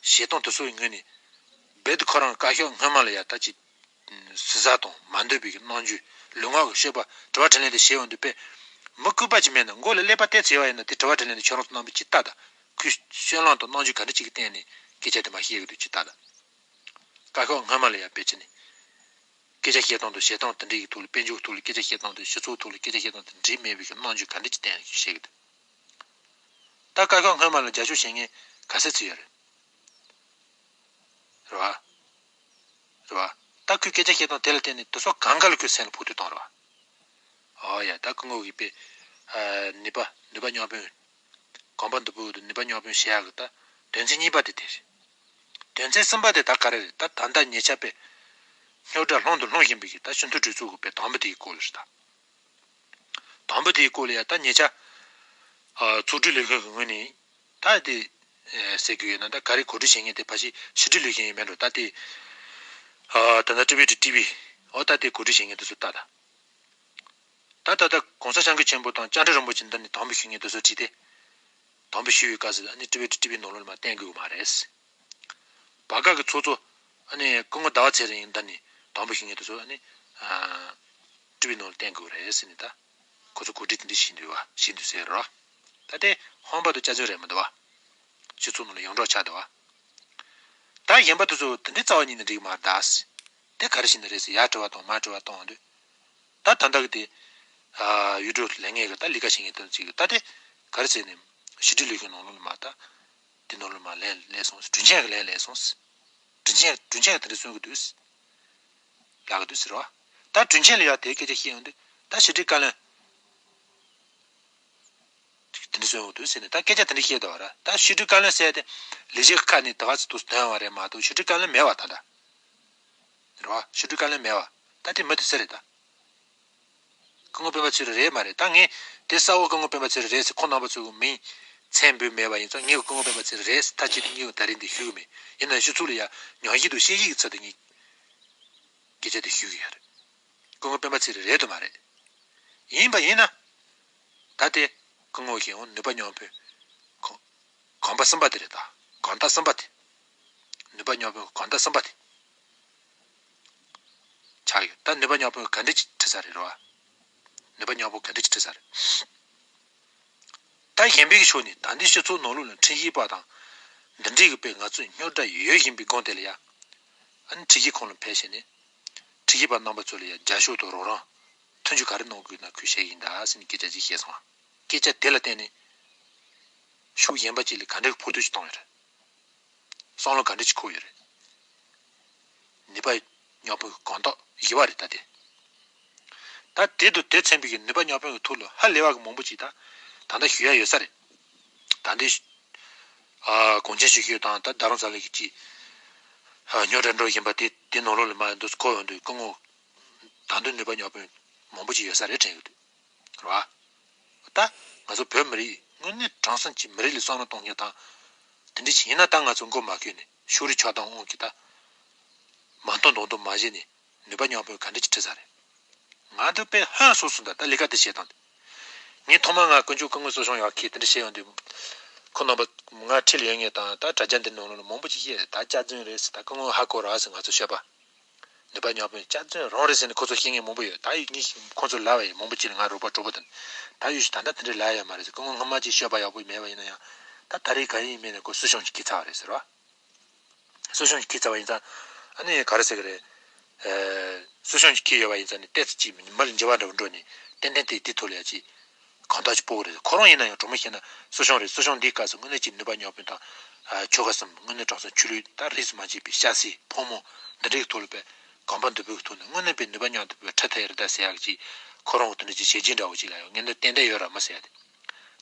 བཤད་སྟངས་དེ་ཚོ་ཡི་ངོས་ནས། རྦད་དེ་ཁོ་རང་བཀའ་ཤོག་སྔོན་མ་ལ་ཡ་ད་ཅི། ཟུར་ཟ་དང་མ་འདོད་པའི་གི་རྣམ་འགྱུར་ལུས་ངག་གི་སྤྱོད་པ་དྲི་བ་དྲིས་ལན་དེ་བྱེད་འོང་དུས་པས། མི་ལྐུགས་པ་ཅིག་མེད་ན་མགོ་ལ་ཀླད་པ་གཏད་ཚེ་བ་ཡིན་ན་དེ་དྲི་བ་དྲིས་ལན་དེ་ཁྱོད་རང་ཚོ་རྣམ་པས་ཅིག་ལྟ་དང་། ཁོས་སྤྱོད་ལམ་དང་རྣམ་འགྱུར་ག་འདྲ་ཅིག་གི་སྟེང་ནས་སྐད་ཆ་དེ་མ་བཤད་གི་འདུག་ཅིག་ལྟ་དང་། བཀའ་ཤོག་སྔོན་མ་ལ་ཡ་དཔེ་ཅི་ནས། སྐད་ཆ་བཤད་སྟངས་དང་བྱེད་སྟངས་དེ་འདྲའི་གི་ཐོག་ལ་དཔལ་འབྱོར་གི་ཐོག་ལ་སྐད་ཆ་བཤད་སྟངས་དང་སྤྱི་ཚོགས་ཐོག་ལ་སྐད་ཆ་བཤད་སྟངས་དེ་འདྲའི་མེད་པའི་གི་རྣམ་འགྱུར་ག་འདྲ་ཅིག་སྟེང་ནས་བཤད་གི་འདུག་ད་བཀའ་ཤོག་སྔོན་མ་ལ་རྒྱབ་སྐྱོར་བྱེད་མཁན་ག་ཚད་ཅིག་ཡོད་རེད། རེད་བ། རེད་བ། ད་ཁོས་སྐད་ཆ་བཤད་སྟངས་དེ་ལ་བརྟེན་ནས་དེ་ཚོ་གང་ག་ལ་ཁོས་སེམས་ལ་ཕོག་ཐུག་བཏང་རེད་བ། ཨོ་ཡ་ད་སྐུ་ངོ་གིས་པས། ནུས་པ་ནུས་པ་མཉམ་སྤུངས། གོམ་པ་མདུན་སྤོས་དང་ནུས་པ་མཉམ་སྤུངས་བྱེད་ཡག་གི་ད་དོན་ཚན་གཉིས་པ་དེ་དེ་རེད། དོན་ཚན་གསུམ་པ་དེ་ད་ག་རེ་རེད་ད་ད་ལྟ་ཉེ་ཆར་པས། རྙོག་དྲ་ལྷུང་དང་ལྷུང་བཞིན་པའི་གི་ད་ཕྱི་འཐུས་གྲོས་ཚོགས་གི་པའི་དང་པོ་དེའི་སྐོར་ལ་རེད་ད། དང་པོ་དེའི་སྐོར་ལ་ཡ་ད་ཉེ་ཆར། ཨ་ཚོགས་སྒྲིག་ལས་ཁུངས་ཀྱི་ངོས་ནས་ད་དེ་ཨེ་ཟེར་གི་ཡོད་ན་ད་ག་རེ་གོ་སྒྲིག་བྱེད་མཁན་དེ་ཕལ་ཆེར་ཕྱི་དྲིལ་ལས་ཁུངས་ཡིན་མིན་འགྲོ་ད་དེ་ཨ་ད་ལྟ་ཊི་བི་ཊི་ཊི་བི་ཨོ་ད་དེ་གོ་སྒྲིག་བྱེད་མཁན་དེ་ཚོ་ད་ད་ད་ད་ད་གོང་ས་སྐྱབས་མགོན་ཆེན་པོ་དང་བཅར་འདྲི་རིན་པོ་ཆེ་འདི་ནས་དམ་འབུལ་ཞུ་མཁན་དེ་ཚོ་བྲིས་ཏེ། དམ་འབུལ་ཞུ་བའི་སྐབས་སུ་ཨ་ནི་ཊི་བི་ཊི་ཊི་བི་ནང་ལོགས་ལ་མ་བསྟན་དགོས་ཀྱི་མ་རེད། བར་བཀག་གི་ཚོགས་གཙོ་ཨ་ནི་སྐུ་ངོ་ཟླ་བ་ཚེ་རིང་འདི་ནས་དམ་འབུལ་ཞུ་མཁན་དེ་ཚོ་ཨ་ནི་ཨ་ཊི་བི་ནང་ལ་བསྟན་དགོས་རེད་ཟེར་ནས་ད་ཁོ་ཚོ་གོ་སྒྲིག་དེ་འདྲ་བྱེད་འདུག་བ་བྱེད་འདུག་ཟེར་རོ། ད་དེ་ཧོན་པ་དང་སྐྱག་རྫུན་རེད་མི་འདུག་བ། སྤྱི་ཚོགས་ནང་ལ་ཡོངས་གྲགས་ཆགས་འདུག་བ། ད་གཞན་པ་དེ་ཚོ་དེ་འདྲའི་རྩ་བ་ཉིད་ནས་འགྲིག་གི་མ་རེད་ད། དེ་ག་རེ་བྱས་ནས་རེད་ཟེར་ཡར་དྲི་བ་དང་མར་དྲི་བ་གཏོང་འོང་དུས། ད་ད་ལྟ་གི་དེ། ཨ་ཡུལ་གྲུ་ལས་ངན་གི་ད་ལས་ཀ་བྱེད་མཁན་དེ་ཚོ་ཅིག་གི་ད་དེ་ག་རེ་ཟེར་ནས་ཕྱི་དྲིལ་ལས་ཁུངས་ནང་ལོགས་ལ་མ་ད། དེ་ནང་ལོགས་མ་ལན་སླེབས་སོང་དྲིན་ཆེན་གི་ལན་སླེབས་སོང་། དྲིན་ཆེན་དྲིན་ཆེན་གི་དེ་འདྲ་གསུང་གི་འདུག་ལབ་གི་འདུག་ཟེར་བ། ད་དྲིན་ཆེན་ལ་ཡ་དེ་སྐད་ཆ་བཤད་ཡོང་དུས་ད་ཕྱི་དྲིལ་བཀའ་བློན། དེ་འདྲ་གསུང་གི་འདུག་ཟེར་ནས་ད་སྐད་ཆ་དེ་འདྲ་བཤད་འདུག་བ་ར་ད་ཕྱི་དྲིལ་བཀའ་བློན་ཟེར་དེ་ལས་བྱེད་ཁག་ནས་ད་ག་ཚོད་འདུག་དོན་བ་རེད་མ་གཏོགས་ཕྱི་དྲིལ་བཀའ་བློན་མེད་བ་ད་ད། རེད་བ་ཕྱི་དྲིལ་བཀའ་བློན་མེད་བ་ད་དེ་མི་དེ་སུ་རེད་ད། ངོ་སྤེན་པ་ཚེ་རིང་རེད་མ་རེད། ད་ངས་དེ་གསལ་བོ་སྐུ་ངོ་སྤེན་པ་ཚེ་རིང་རེད་ཟེར་ཁོང་རྣམ་པ་ཚོའི་མིང་མཚན་འབོད་མེད་པ་ཡིན་ཙང་ངས་སྐུ་ངོ་སྤེན་པ་ཚེ་རིང་རེད་ཟེར་མཐའ་གཅིག་ཏུ་ངས་ད་རིང་འདི་ཞུ་གི་མེད། ཡིན་ན་ཞུ་ཚུལ་ལ་ཡ་ཉམས་ཞིབ་དང་དཔྱད་ཞིབ་ཀྱི་ཚུལ་དུ་ངས་སྐད་ཆ་དེ་ཞུ་གི་ཡོད་རེད། སྐུ་ངོ་སྤེན་པ་ཚེ་རིང་རེད་དམ་མ་རེད། ཡིན་པ་ཡིན་ན། ད་དེ་སྐུ་ངོ་ཞེས་འོང་ནུས་པ་མཉམ་སྤུན་གོ་གོམ་པ་གསུམ་པ་དེ་རེད་ད། གོམ་སྟབས་གསུམ་པ་དེ། ནུས་པ་མཉམ་སྤུན་གོམ་སྟབས་གསུམ་པ་དེ། ཆགས་ཡོད། ད་ནུས་པ་མཉམ་སྤུན་ག་འདྲ་ཅིག་ཁྲིད་ས་རེད་རོ། ནུས་པ་མཉམ་སྤུན་ག་འདྲ་ཅིག་ཁྲིད་ས་རེད། ད་གཞན་པའི་ཕྱོགས་ནས་ད་ལྟའི་སྤྱི་ཚོགས་ནང་ལོགས་ལ་ཁྲིམས་ཞིབ་པ་དང་། འདི་འདྲའི་གི་དཔེ་ང་ཚོས་རྙོག་དྲ་ཡོད་བཞིན་པའི་སྒང་དེ་ལ་ཡ། ཨ་ནི་ཁྲིམས་ཞིབ་ཁང་ལ་ཕེབས་བྱས་ནས། ཁྲིམས་ཞིབ་པ་རྣམ་པ་ཚོ་ལ་ཡ་རྒྱབ་སྐྱོར་དང་རོགས་རམ། མཐུན་འགྱུར་ག་རེ་གནང་དགོས་ན་ཁོས་བྱེད་ཀྱི་ཡིན་ད་ཟེར་ནས་སྐད་ཆ་ཅིག་བཤད་སོང་། སྐད་ཆ་དེ་ལ་བརྟེན་ནས། ཕྱོགས་གཞན་པ་ཅིག་ལ་ག་འདྲའི་ཕོག་ཐུག་ཅིག་བཏང་ཡོད་རེད། བསམ་བློ་ག་འདྲ་ཅིག་འཁོར་ཡོད་རེད། ནུས་པ་མཉམ་སྤུན་གྱི་གོམ་སྟབས་བཞི་པ་རེད་ད་དེ། ད་དེ་དང་དེ་མཚོན་པའི་གི་ནུས་པ་མཉམ་སྤུན་གྱི་ཐོག་ལ་ཧ་ལས་པ་གི་མང་པོ་ཅིག་ད་ད་ལྟ་ཞུ་ཡ་ཡོད་ས་རེད། ད་ལྟའི་ཨ་གངས་ཅན་ཞིང་གཤེགས་དང་ད་རྡ་རམ་ས་ལ་གི་ཅིག་ཨ་རྙོག་དྲ་འགྲོ་བཞིན་པ་དེ་དེ་ནང་ལོགས་ལ་མ་འདུག་གོ་ཡོང་དུས་སྐུ་ངོ་ད་དུང་ནུས་པ་མཉམ་སྤུན་མང་པོ་ཅིག་ཡོད་ས་རེད་དྲན་གི་འདུག་རེད་བ། ད་ང་ཚོ་བོད་མི་རིགས་དངོས་གནས་དྲང་སྲོང་གི་མི་རིགས་ལ་བསམ་བློ་གཏོང་མཁན་དང་། དེ་འདྲ་ཞིག་ཡིན་ན་ད་ང་ཚོ་མགོ་མ་འཁོར་ནས་ཕྱོགས་རིས་ཆགས་སྡང་དབང་གིས་ད་མ་མཐོང་མདོག་མདོག་མ་བྱས་ནས་ནུས་པ་མཉམ་སྤུན་ག་འདྲ་ཅིག་ཁྲིད་ས་རེད། ང་འདི་དཔེ་ཧང་སངས་སོང་། ད་ད་ལས་ཀ་དེ་བྱེད་སྟངས་དེ། ངས་ཐོག་མར་ང་དཀོན་མཆོག་སྐུ་ངོ་གསོ་སྐྱོང་ཡག་གི་དེ་འདྲ་བྱས་ཡོང་དུས། ཁོ་རྣམ་པ་ང་ཁྲིད་ལ་ཡོད་ངེས་དང་ད་དྲ་རྒྱ་འདི་ནང་ལོགས་ལ་མང་པོ་ཅིག་བཤད་རེད། ད་སྐྱག་རྫུན་རེད་ཟེར། ད་སྐུ་ངོ་ཧ་གོ་ར་ཟེར་ང་ཚོ་ཤོད་པ། ནུས་པ་མཉམ་སྤུན་སྐྱག་རྫུན་རང་རེད་ཟེར་ནས་ཁོ་ཚོ་བཤད་མཁན་མང་པོ་ཡོད། ད་ཡོད་ངས་ཁོ་ཚོ་ལབ་པ་ཡིན། མང་པོ་ཅིག་ལ་ང་རོགས་པ་གྲོགས་པོ་དང་། ད་ཡོད་ཞིག་ད་ལྟ་དེ་འདྲའི་ལབ་ཡ་མ་རེད་ཟེར། སྐུ་ངོ་སྔོན་མ་ཅིག་ཤོད་པ་ཡག་པོ་མེད་པ་ཡིན་ན་ཡང་། ད་ད་རེས་ག་ཡིན་མིན་ནས་ཁོ་གསོ་སྐྱོང་ཅིག་ཁྱེར་ཚར་བ་རེད་ཟེར་བ། གསོ་སྐྱོང་ཅིག་ཁྱེར་ཚར་བ་ཡིན་ཙང་། ཨ་ནི་ག་རེ་ཟེར་གི་རེད། ཨེ། གསོ་སྐྱོང་ཅིག་ཁྱེར་ཡོད་པ་ཡིན་ཙང་ནི་ཏོག་ཙམ་ཅིག་མི་ལ་འགྱུར་བ་འདྲ་བོ་འགྲོ་ནས་ཏན་ཏན་དེ་དེ་ཐོག་ལ་ཡ་ཅིག་གང་ལྟར་ཅིག་སྤོ་གི་རེད། ཁོ་རང་ཡིན་ན་ཡང་དྲང་མོ་བཤད་ན་གསོ་སྐྱོང་རེད། གསོ་སྐྱོང་འདིའི་སྐབས་སུ་དངོས་གནས་ཀྱི་ནུས་པ་མཉམ་སྤུན་དང་། ཨ། ཆོལ་ཁ་གསུམ་དངོས་གནས་དྲང་སྲོང་ཆོས་ལུགས་དང་རིས་སུ་མ་ཆད་པའི་སྐྱ་སེར་ཕོ་མོ་འདི་འདྲའི་ཐོག་ལ་དཔེ་གོམ་པ་མདུན་སྤོས་ཀྱི་ཐོག་ནས་དངོས་གནས་དཔེ་ནུས་པ་མཉམ་དུ་དཔེ་ཁྲིད་ཐུབ་ཡ་རེད་ད་ཟེར་ཡག་ཅིག་ཁོ་རང་གི་དེ་འདྲ་ཅིག་བྱས་རྗེས་འདྲ་བོ་ཅིག་ལ་ཡང་ངས་འདི་ཏན་ཏན་ཡོད་ར་མ་ཟེར་ཡ་དེ།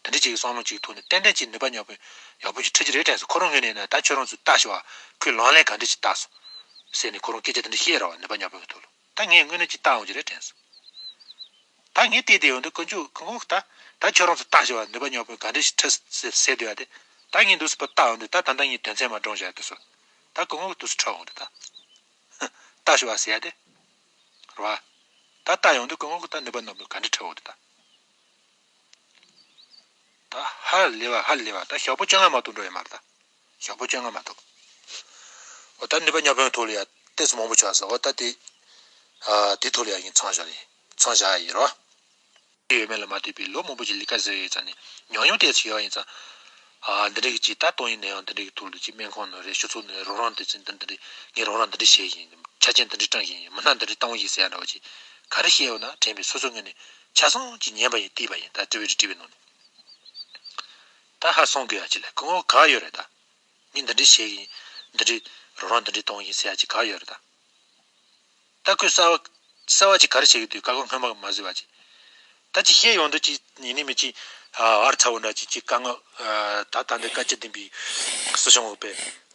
དེ་འདྲ་ཅིག་གི་བསམ་བློ་ཅིག་ཐོག་ནས་ཏན་ཏན་ཅིག་ནུས་པ་མཉམ་སྤུན་ཡག་པོ་ཅིག་ཁྲིད་ཀྱི་རེད་དྲན་སོང་། ཁོ་རང་ངོས་ནས་ན་ད་ཁྱོད་རང་ཚོས་ལྟ་ཤོག་ཨ། ཁོས་ལག་ལེན་ག་འདྲ་ཅིག་བསྟར་སོང་ཟེར་ནས་ཁོ་རང་སྐད་ཆ་དེ་འདྲ་བཤད་ར་བ། ནུས་པ་མཉམ་སྤུན་གྱི་ཐོག་ལ་ད་ངས་དངོས་གནས་ཅིག་བལྟ་འོང་གི་རེད་དྲན་སོང་། ད་ངས་བལྟས་བལྟས་ཡོང་དུས་དཀོན་མཆོག་སྐུ་ངོ་ད་ད་ཁྱོད་རང་ཚོ་ལྟ་ཤོག་ཨ། ནུས་པ་མཉམ་སྤུན་ག་འདྲ་ཞིག་ཁྲིད་ཟེར་ཟེར་འདུག་ཨ། དེ་ད་ངས་འདུག་སེ་ཕར་བལྟ་ཡོང་དུས་ད་ད་ལྟ་ངས་དོན་ཚན་མ་བགྲངས་བཞག་དེ་ཚོ་ད་སྐུ་ངོ་གིས་འདུག་སེ་ཁྲིད་འོང་དུས་ད་ལྟ་ཤོག་ཨ་ཟེར་ཡ་དེ་རེད་བ། ད་ལྟ་ཡོང་དུས་སྐུ་ངོ་གིས་ད་ནུས་པ་མཉམ་སྤུན་ག་འདྲ་ཁྲིད་འོང་དུས་ད། ད་ཧ་ལས་པ་ཧ་ལས་པ། ད་ཞག་པོ་བཅོ་ལྔ་མ་གཏོགས་འགྲོ་ཡ་མ་རེད་ད། ཞག་པོ་བཅོ་ལྔ་མ་གཏོགས། འོ་ད་ནུས་པ་མཉམ་སྤུན་ཐོག་ལ་ཡ་ཏོག་ཙམ་མང་པོ་ཆགས་སོང་། འོ་ད་དེ། ཨ། དེ་ཐོག་ལ་ཡ་ངས་མཚམས་བཞག་ཡིན། མཚམས་བཞག་ཡ་ཡིན་རོ། ཡོད་མེད་ལ་མ་ལྟོས་པའི་ལོ་མང་པོ་ཅིག་ལས་ཀ་བཟོས་ཡོད་ཙང་ནས་ཉམས་མྱོང་ཏོག་ཙམ་ཡོད་པ་ཡིན་ཙང་། ཨ། འདི་འདྲ་གི་ཅིག་ད་ཏང་ཡོན་ནས་ཡང་འདི་འདྲ་གི་ཐོག་ལ་ཅིག་སྨན་ཁང་ནང་རེད། སྤྱི་ཚོགས་ནང་རོགས་རམ་འདི་ཚོ་འདི་འདི་རེད། ངས་རོགས་རམ་འདི་འདྲ་བྱས་ཡིན། ཆ་རྐྱེན་འདི་འདྲ་བསྐྲུན་བཞིན་ཡིན། མི་སྣ་འདི་འདྲ་བཏང་བཞིན་ཡིན་ཟེར་ཡ་འདྲ་བོ་ཅིག་ག་རེ་བཤད་ཡོད་ན་དྲན་པའི་སོ་སོ་ངོས་ནས་ཆ་ཚང་ཅིག་ཉན་པ་ཡིན། བལྟས་པ་ཡིན། ད་དྲི་བའི་དྲི་བའི་ནང་ནས། ད་ཧ་སང་གི་ཡ་ཅིག་ལ་སྐུ་ངོ་ག་ཡོད་རེད་ད། ངས་འདི་འདྲ་བྱས་ཡིན། འདི་འདྲ་རོགས་རམ་འདི་འདྲ་གཏོང་ཡིན་ཟེར་ཡ་ཅིག་ག་ཡོད་རེད་ད། ད་ཁོས་གསར་བ་གསར་བ་ཅིག་ག་རེ་བྱེད་ཀྱི་འདུག་ཀ་ཁོ་སྔོན་མ་གི་མ་བཟོས་པ་ཅིག་ད་ཅིག་བཤད་ཡོང་དུས་ཅིག་ཡིན་ནི་མིན་ཅིག་ཨ་བར་ཚ་བོ་འདྲ་ཅིག་ཅིག་དཀའ་ངལ་ཨ་ད་ད་འདི་དཀའ་སྤྱད་ལྡན་པའི་སྲིད་གཞུང་འོག་པའི་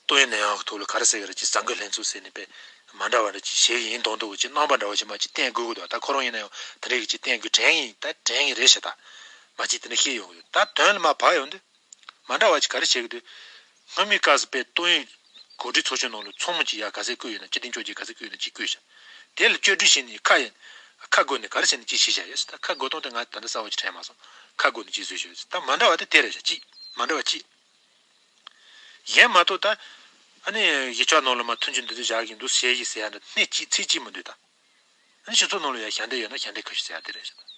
ཏང་ཡོན་ནས་ཡང་ཐོག་ལ་ག་རེ་ཟེར་གི་རེད། ཅིག་གསར་འགོད་ལྷན་ཚོགས་ཟེར་ནས་པས་མ་འདྲ་བ་འདྲ་ཅིག་བྱེད་ཀྱི་ཡིན་མདོག་མདོག་གི་ཅིག་རྣམ་པ་འདྲ་བ་ཅིག་མ་ཅིག་བསྟན་དགོས་ཀྱི་འདུག་ད་ཁོ་རང་ཡིན་ན་ཡང་དེ་འདྲ་གི་ཅིག་བསྟན་དགོས་དྲན་གྱི་ཡིན། ད་དྲན་གྱི་རེད་ཤག་ད་མ་ཅིག་དེ་འདྲ་བཤད་ཡོང་གི་འདུག་ད་དོན་ལ་མར་བབས་ཡོང་དུས། མ་འདྲ་བ་ཅིག་ག་རེ་བྱེད་ཀྱི་འདུག་སྔོན་མའི་སྐབས་སུ་དཔེ་ཏང་ཡོན་གོ་སྒྲིག་ཚོགས་ཆུང་ནང་ལ་ཚོགས་མི་གཅིག་ཡ་ག་ཚད་བསྐོས་ཡོད་ན་སྤྱི་འཐུས་མཆོག་གིས་ག་ཚད་བསྐོས་ཡོད་ན་གཅིག་བསྐོས་ཤག་དེ་ལ་བཅོས་སྒྲིག་བྱས་ནས་ཁ་ཡ་ཁ་བགོས་ནས་ག་རེ་བྱས་ནས་གཅིག་བྱས་བཞག་ཡོད་ཟེར། ད་ཁ་བགོས་སྟངས་དེ་ང་ད་ལྟ་གསལ་བོ་ཅིག་དྲན་མ་སོང་། ཁ་བགོས་ནས་གཅིག་བཟོས་བཞག་ཡོད་ཟེར། ད་མ་འདྲ་བ་དེ་དེ་རེད་ཤག་གཅིག་མ་འདྲ་བ་གཅིག་གཞན་མ་གཏོགས་ད། ཨ་ནི་གཞིས་ཆགས་ནང་ལ་མ་མཐུན་སྒྲིལ་འདི་འདྲ་བཞག་གི་འདུག་ཟེར་ཡིན་ཟེར་ཡ་འདྲ་སྣེ་གཅིག་ཚིག་གཅིག་མི་འདུག་ད། ཨ་ནི་སྤྱི་ཚོགས་ནང་ལ་ཡང་ཞབས་འདེགས་ཡོད་ན་ཞབས་འདེགས་ཁ་ཤས་ཟེར་ཡ་དེ་རེད་ཤག་ད།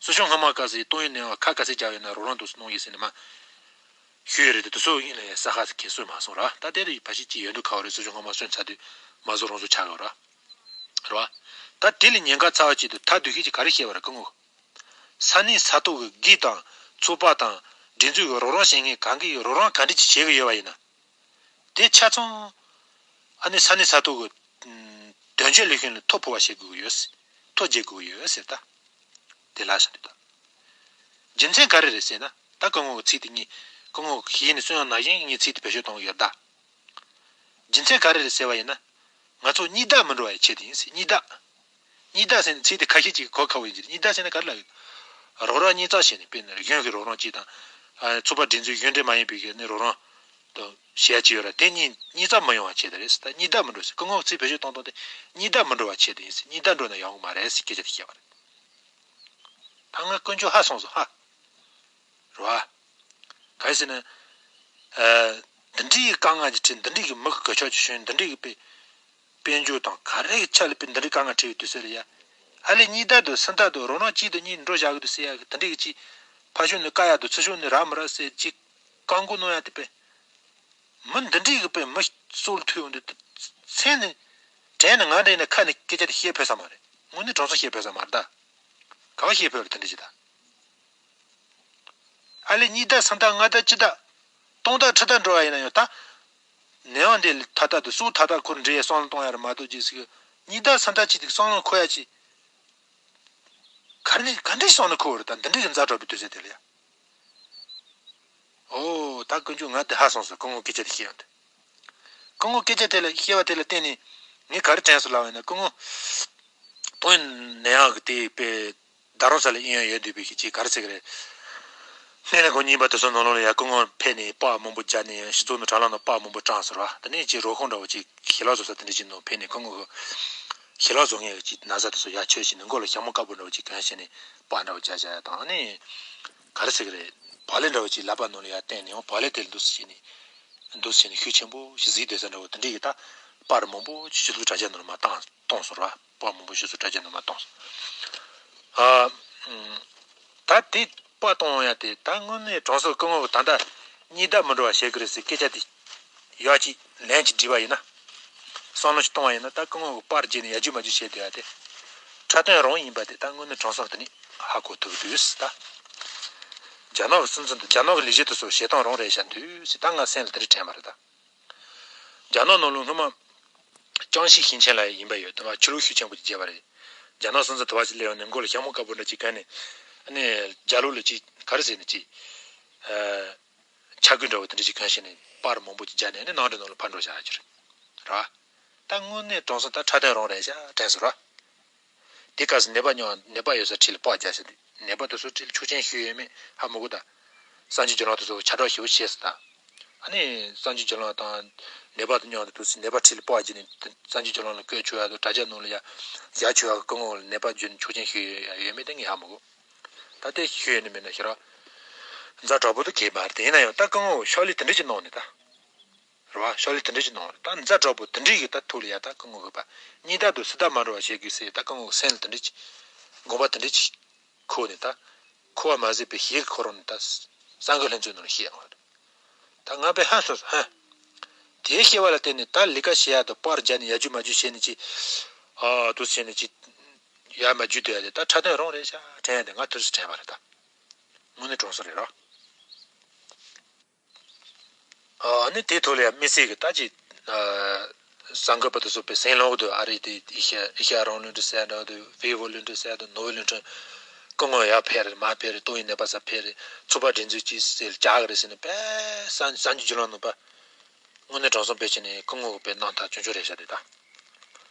སྲིད་སྐྱོང་སྔོན་མ་སྐབས་སུ་ཏང་ཡོན་ནས་ཁ་ག་ཚད་རྒྱག་ཡོད་ན་རོགས་རམ་དུ་གནང་ཡོད་ཟེར་ནས་མ། ཞུས་ཡོད་རེད་དེ་དེ་ཚོ་ཡིན་ལ་ཡང་ས་ཁ་ཁེ་སོས་མ་སོང་ར། ད་དེ་ལ་ཡི་ཕ་ཤི་ཅིག་ཡོད་འདུག་ཁ་བ་རེད། སྲིད་སྐྱོང་སྔོན་མ་སོན་ཚར་དུས་མ་བཟོ་རང་བཟོ་ཆགས་ཡོད་ར། རེད་བ། ད་དེ་ལ་ཉེན་ཁ་ཚ་བ་ཅིག་འདུག་ད་འདུག་ཤེས་ཀྱི་ག་རེ་བཤད་པ་རེད་སྐུ་ངོ། ས་གནས་ས་ཐོག་གི་སྒེར་དང་ཚོགས་པ་དང་སྒྲིག་འཛུགས་ཀྱི་རོགས་རམ་བྱེད་མཁན་གང་གིས་རོགས་རམ་ག་འདྲ་ཅིག་བྱེད་ཀྱི་ཡོད་པ་ཡིན་ན། དེ་ཆ་ཚང་། ཨ་ནི་ས་གནས་ས་ཐོག་གི་ཨུམ་དོན་གཅོད་ལས་ཁུངས་ལ་ཐོ་ཕོག་པ་བྱེད་དགོས་ཀྱི་ཡོད། ཐོ་བརྗེ་དགོས་ཀྱི་ཡོད་ཟེར་ད། དེ་ལ་བྱ་འདུག་ད། རྒྱུ་མཚན་ག་རེ་རེད་ཟེར་ན་ད་སྐུ་ངོ་གི་ཚིག་དེ་གཉིས་སྐུ་ངོ་གི་ཞལ་ནས་གསུང་ཡག་ནང་བཞིན་ངས་ཚིག་དེ་བེད་སྤྱོད་གཏོང་གི་ཡོད་ད། རྒྱུ་མཚན་ག་རེ་རེད་ཟེར་བ་ཡིན་ན། ང་ཚོ་གཉིས་ཟླ་མི་འགྲོ་བའི་ཆེད་དུ་ཡིན་ཟེར། གཉིས་ཟླ། གཉིས་བརྡ་ཟེར་ནས་ཚིག་དེ་ཁ་ཤས་ཅིག་གོ་ཁག་པོ་ཡིན་གྱི་རེད། གཉིས་བརྡ་ཟེར་ནས་ག་རེ་ལབ་ཡོད། རོགས་རམ་གཉིས་བརྩེགས་བྱས་ནས་དཔེར་ན་གཞུང་གི་རོགས་རམ་གཅིག་དང་། ཚོགས་པ་སྒྲིག་འཛུགས་གཞུང་འབྲེལ་མ་ཡིན་པའི་གི་ནི་རོགས་རམ་དང་བྱེད་ཡ་གཅིག་ཡོད་ར། དེ་གཉིས་གཉིས་བརྩེགས་མི་ཡོང་བ་ཆེད་དུ་རེད་ཟེར། ད་གཉིས་བརྡ་མི་འགྲོ་ཟེར། སྐུ་ངོ་ཚིག་བེད་སྤྱོད་གཏོང་སྟངས་དེ་གཉིས་བརྡ་མི་འགྲོ་བ་ཆེད་དུ་ཡིན་ཟེར། གཉིས་བརྡ་འགྲོ་ན་ཡོང་གི་མ་རེད་ཟེར་སྐད་ཆ་དེ་བཤད་པ་རེད། ད་ང་དཀོན་མཆོག་ཧ་སོང་སོང་ཧ། རེད་བ། ག་རེ་ཟེར་ན། ཨ། འདི་འདྲའི་གི་དཀའ་ངལ་གྱི་ཁྲིད། འདི་འདྲའི་གི་མི་གི་གོད་ཆག་ཅིག་བྱུང་། འདི་འདྲའི་གི་དཔེ་དཔལ་འབྱོར་དང་ག་རེ་གི་ཆ་ལ་དཔེ་འདི་འདྲའི་དཀའ་ངལ་འཕྲད་པའི་དུས་ཚོད་ལ་ཡ། ཨ་ལས་གཉིས་བརྡ་དང་གསུམ་བརྡ་དང་རོགས་རམ་གཅིག་དང་གཉིས་འགྲོ་བཞག་གི་འདུག་ཟེར་ཡ་གི་དེ་འདྲའི་གི་ཅིག་ཕར་ཕྱོགས་ནས་བཀག་ཡ་དང་ཚུར་ཕྱོགས་ནས་རག་མི་རག་ཟེར་ཅིག་བཀག་འགོག་གནང་ཡ་དེ་དཔེ། མི་འདི་འདྲའི་གི་དཔེ་མི་སྲོག་ལ་ཐུག་ཡོང་དུས་སེམས་ནས་དྲན་ནས་ང་འདྲ་ཡིན་ན་ཁ་ནས་སྐད་ཆ་དེ་བཤད་ཕོད་ས་མ་རེད། དངོས་གནས་དྲང་སྲོང་བཤད་ཕོད་ས་མ་རེད་ད། ག་བ་བཤད་ཕོད་རེད་དེ་འདྲ་ཅིག་ད། ཨ་ལས་གཉིས་བརྡ་གསུམ་བརྡ་ལྔ་བརྡ་བཅུ་བརྡ་སྟོང་བརྡ་ཁྲི་བརྡ་འགྲོ་བ་ཡིན་ན་ཡང་ད། ནད་ཡམས་འདི་ལ་ཐ་ཐ་དུ་སྲོག་ཐ་ཐ་ཁུར་འདྲེ་ཡའི་བསམ་བློ་གཏོང་ཡ་རེད་མ་གཏོགས་ཅིག་ཟིག་གཉིས་བརྡ་གསུམ་བརྡ་བཅུ་དེ་བསམ་བློ་འཁོར་ཡ་ཅིག་ག་འདྲ་ག་འདྲ་བསམ་བློ་འཁོར་བ་རེད་ད། འདི་འདྲ་གི་ཛ་དྲག་པའི་དུས་ཚོད་དེ་ལ་ཡ། ཨོ་ད་དཀོན་མཆོག་ང་དེ་ཧ་སོང་ཟེར། སྐུ་ངོ་སྐད་ཆ་དེ་བཤད་ཡོང་དུས། སྐུ་ངོ་སྐད་ཆ་དེ་ལ་བཤད་པ་དེ་ལ་བརྟེན་ནས་ངས་ག་རེ་དྲན་སོང་ལབ་པ་ཡིན་ན། སྐུ་ངོ་ཏོང་ཡོན་ནན་ཡག་གི་དེ་དཔེ་རྡ་རམ་ས་ལ་ཨིན་ཡོད་ཡོད་འདུག་པའི་གི་ཅིག་ག་རེ་ཟེར་གི་རེད། སྣེ་ལེན་ཁང་གཉིས་པ་དེ་ཚོ་ནང་ལོགས་ལ་ཡ་སྐུ་ངོ་ཕེབས་ནས་པར་མང་པོ་བརྒྱབ་ནས་སྤྱི་ཚོགས་ནང་དྲ་ལམ་ནང་པར་མང་པོ་བཀྲམ་ཟེར་བ། དེ་ནས་ཅིག་རོགས་ཁོང་འདྲ་བོ་ཅིག་ཞལ་ལག་བཟོ་ས་དེ་འདྲ་ཅིག་ནང་ཕེབས་ནས་སྐུ་ངོ་གི་ཞལ་ལག་བཟོ་མཁན་གི་ཅིག་ན་བཟའ་དེ་ཚོ་ཡར་མཆོད་བྱས་ནས་མགོ་ལ་ཞྭ་མོ་དཀར་པོ་འདྲ་བོ་ཅིག་གོན་བྱས་ནས་པར་འདྲ་བོ་བརྒྱབ་བཞག་ཡ་དང་། ཨ་ནི་ག་རེ་ཟེར་གི་རེད། བག་ལེབ་འདྲ་བོ་ཅིག་ལག་པ་ནང་ལ་ཡར་བསྟན་ནས་ཡང་བག་ལེབ་དེ་ལ་འདུག་སེ་བྱས་ནས། འདུག་སེ་བྱས་ནས་ཤུགས་ཆེན་པོ་ཞིག་གཟིགས་བསྡད་ས་འདྲ་བོ་དེ་འདྲ་གི་ད་པར་མང་པོ་ཅིག་སྤྱི་ཚོགས་དྲ་རྒྱ་ནང་ལ་མར་བཏང་བཏང་སོང་ར། པར་མང་པོ་སྤྱི་ཚོགས་དྲ་རྒྱ་ནང་མར་བཏང་སོང་། ཨ། ཨམ། ད་དེ་པར་བཏང་ཡ་དེ་ད་དངོས་གནས་དྲང་སྲོང་སྐུ་ངོ་གི་ད་ལྟ་གཉིས་བརྡ་མི་འགྲོ་བ་བཤད་གི་རེད་ཟེར་སྐད་ཆ་དེ་ཡག་ཅིག་ལན་ཅིག་བྲིས་པ་ཡིན་ན། བསམ་བློ་ཅིག་གཏོང་བ་ཡིན་ན། ད་སྐུ་ངོ་གི་པར་བརྒྱབ་ནས་ཡར་རྒྱུག་མར་རྒྱུག་བྱས་བསྡད་ཡ་དེ། འཁྲབ་སྟོན་རང་ཡིན་པ་དེ་ད་དངོས་གནས་དྲང་སྲོང་དེ་ནི་ཧ་གོ་ཐུབ་ཀྱི་འདུག་ཟེར་ད། རྒྱ་ནག་གི་སྲིད་འཛིན་དང་རྒྱ་ནག་གི་ལས་བྱེད་དེ་ཚོ་བྱེད་སྟངས་རང་རེད་བཞག་འདུག་ཟེར་ད་ང་སེམས་ལ་དེ་འདྲ་དྲན་པ་རེད་ད། རྒྱ་ནག་ནང་ལོགས་སྔོན་མ་ཅང་ཞི་ཞིང་ཆེན་ལ་ཡིན་པ་ཡོད་དེ་བ་ཆོས་ལུགས་ཤུགས་ཆེན་པོ་ཅིག་བྱས་པ་རེད། རྒྱ་ནག་སྲིད་འཛིན་དེ་བ་ཅིག་སླེབས་ཡོང་ནས་མགོ་ལ་ཞྭ་མོ་དཀར་པོ་འདྲ་ཅིག་གོན་ནས། ཨ་ནི་རྒྱ་ལོ་ལ་ཅིག་ག་རེ་ཟེར་ནས་ཅིག་ཨ། ཆ་གོས་འདྲ་བོ་དེ་འདྲ་ཅིག་གོན་བྱས་ནས་པར་མང་པོ་ཅིག་བརྒྱབ་ནས་ཨ་ནི་ནང་དེ་ནང་ལ་ཕར་འགྲོ་བཞག་ཡ་ཅིག་རེད། ར། ད་དངོས་གནས་དྲང་སྲོང་ད་འཁྲབ་སྟོན་རང་རེད་བཞག་དྲན་སོང་ར། དེ་སྐབས་སུ་ནད་པ་མཉམ་ནད་པ་ཡོད་སར་འཁྲིས་ལ་པར་རྒྱག་ཟེར་དུས་ནད་པ་དེ་ཚོ་འཁྲིས་ལ་ཆོག་མཆན་ཞུས་ཡོད་མེད་ཧ་མི་གོ་ད། གསར་འགྱུར་བརྒྱུད་ལམ་དེ་ཚོ་ཁྱབ་བསྒྲགས་ཞེ་པོ་བྱས་སོང་ད། ཨ་ནི་གསར་འགྱུར་བརྒྱུད་ལམ་དང་ནད་པ་དང་མཉམ་དུ་དུས་སུ་ནད་པ་འཁྲིས་ལ་པར་བརྒྱབ་ནས་གསར་འགྱུར་བརྒྱུད་ལམ་ལ་བཀོད་ཆོག་ཡ་དང་དྲ་རྒྱ་ནང་ལ་ཡ་བཞག་ཆོག་ཡ་གི་སྐུ་ངོ་ལ་ནད་པ་བརྒྱུད་ནས་ཆོག་མཆན་ཞུས་ཡོད་མེད་དེ་ངས་ཧ་མི་གོ། ད་དེ་ཞུས་ཡོད་ནི་མེད་ན་ཤི་ར། ཛ་དྲག་པོ་དེ་གས་མ་རེད་དེ། ཡིན་ན་ཡང་ད་སྐུ་ངོ་ཤོག་ལེ་དེ་འདྲ་ཅིག་གནང་ནས་ད། རེད་བ། ཤོག་ལེ་དེ་འདྲ་ཅིག་གནང་རེད་ད། ཛ་དྲག་པོ་དེ་འདྲ་ཡི་ད་ཐུག་ལ་ཡ་ད་སྐུ་ངོ་གི་པ། གཉིས་བརྡ་དང་གསུམ་བརྡ་མ་འགྲོ་བ་བྱེད་དགོས་ཟེར་ད་སྐུ་ངོ་གི་སེམས་ལ་དེ་འདྲ་ཅིག་དགོངས་པ་དེ་འདྲ་ཅིག་འཁོར་ནས་ད། འཁོར་བ་མ་ཟད་པའི་ཞིག་ཁོ་རང་ནས་ད། གསར་འགོད་ལྷན་ཚོགས་ནང་ལ་བཤད་ཡོང་རེད། ད་ང་དཔེ་ཧ་སོ་སོ་ཧ། དེའི་བཤད་པ་ལ་བརྟེན་ནས་ད་ལས་ཀ་བྱེད་ཡ་དང་པར་རྒྱག་ནས་ཡར་རྒྱུག་མར་རྒྱུག་བྱས་ནས་ཅིག་ཨ་དུ་བྱས་ནས་ཅིག་ཡར་མར་རྒྱུག་སྡོད་ཡ་དེ་ད་འཁྲབ་སྟོན་རང་རེད་ཤག་དྲན་ཡ་དེ་ང་དུས་སུ་དྲན་པ་རེད་ད། དངོས་གནས་དྲང་སྲོང་རེད་ར། ཨ་ནི་དེའི་ཐོག་ལ་ཡང་དམིགས་བསལ་གྱི་ད་ཅིག་ཨ་གསར་འགོད་པ་དེ་ཚོ་དཔེ་སེམས་ལོག་འདུག་ཨ་རི་དེ་ཨེ་ཤ་ཨེ་ཤ་རང་ལུས་འདྲ་ཟེར་འདྲ་འདུག་བལ་པོ་ལུས་འདྲ་ཟེར་འདུག་ནོར་བུ་ལུས་འདྲ། སྐུ་ངོ་ཡར་ཕེབས་རེད་མར་ཕེབས་རེད་ཏོག་དབྱིབས་ནད་པ་ས་ཕེབས་རེད་ཚོགས་པ་སྒྲིག་འཛུགས་ཀྱིས་ཟེར་བཅག་གི་རེད་ཟེར་ནས་དཔེ་གསར་གསར་འགྱུར་བརྒྱུད་ལམ་ནང་པ། དངོས་གནས་དྲང་སྲོང་དཔེ་བྱས་ནས་སྐུ་ངོ་གི་དཔེ་རྣམ་ཐར་ཆུང་ཆུང་རེད་ཤག་དེ་ད།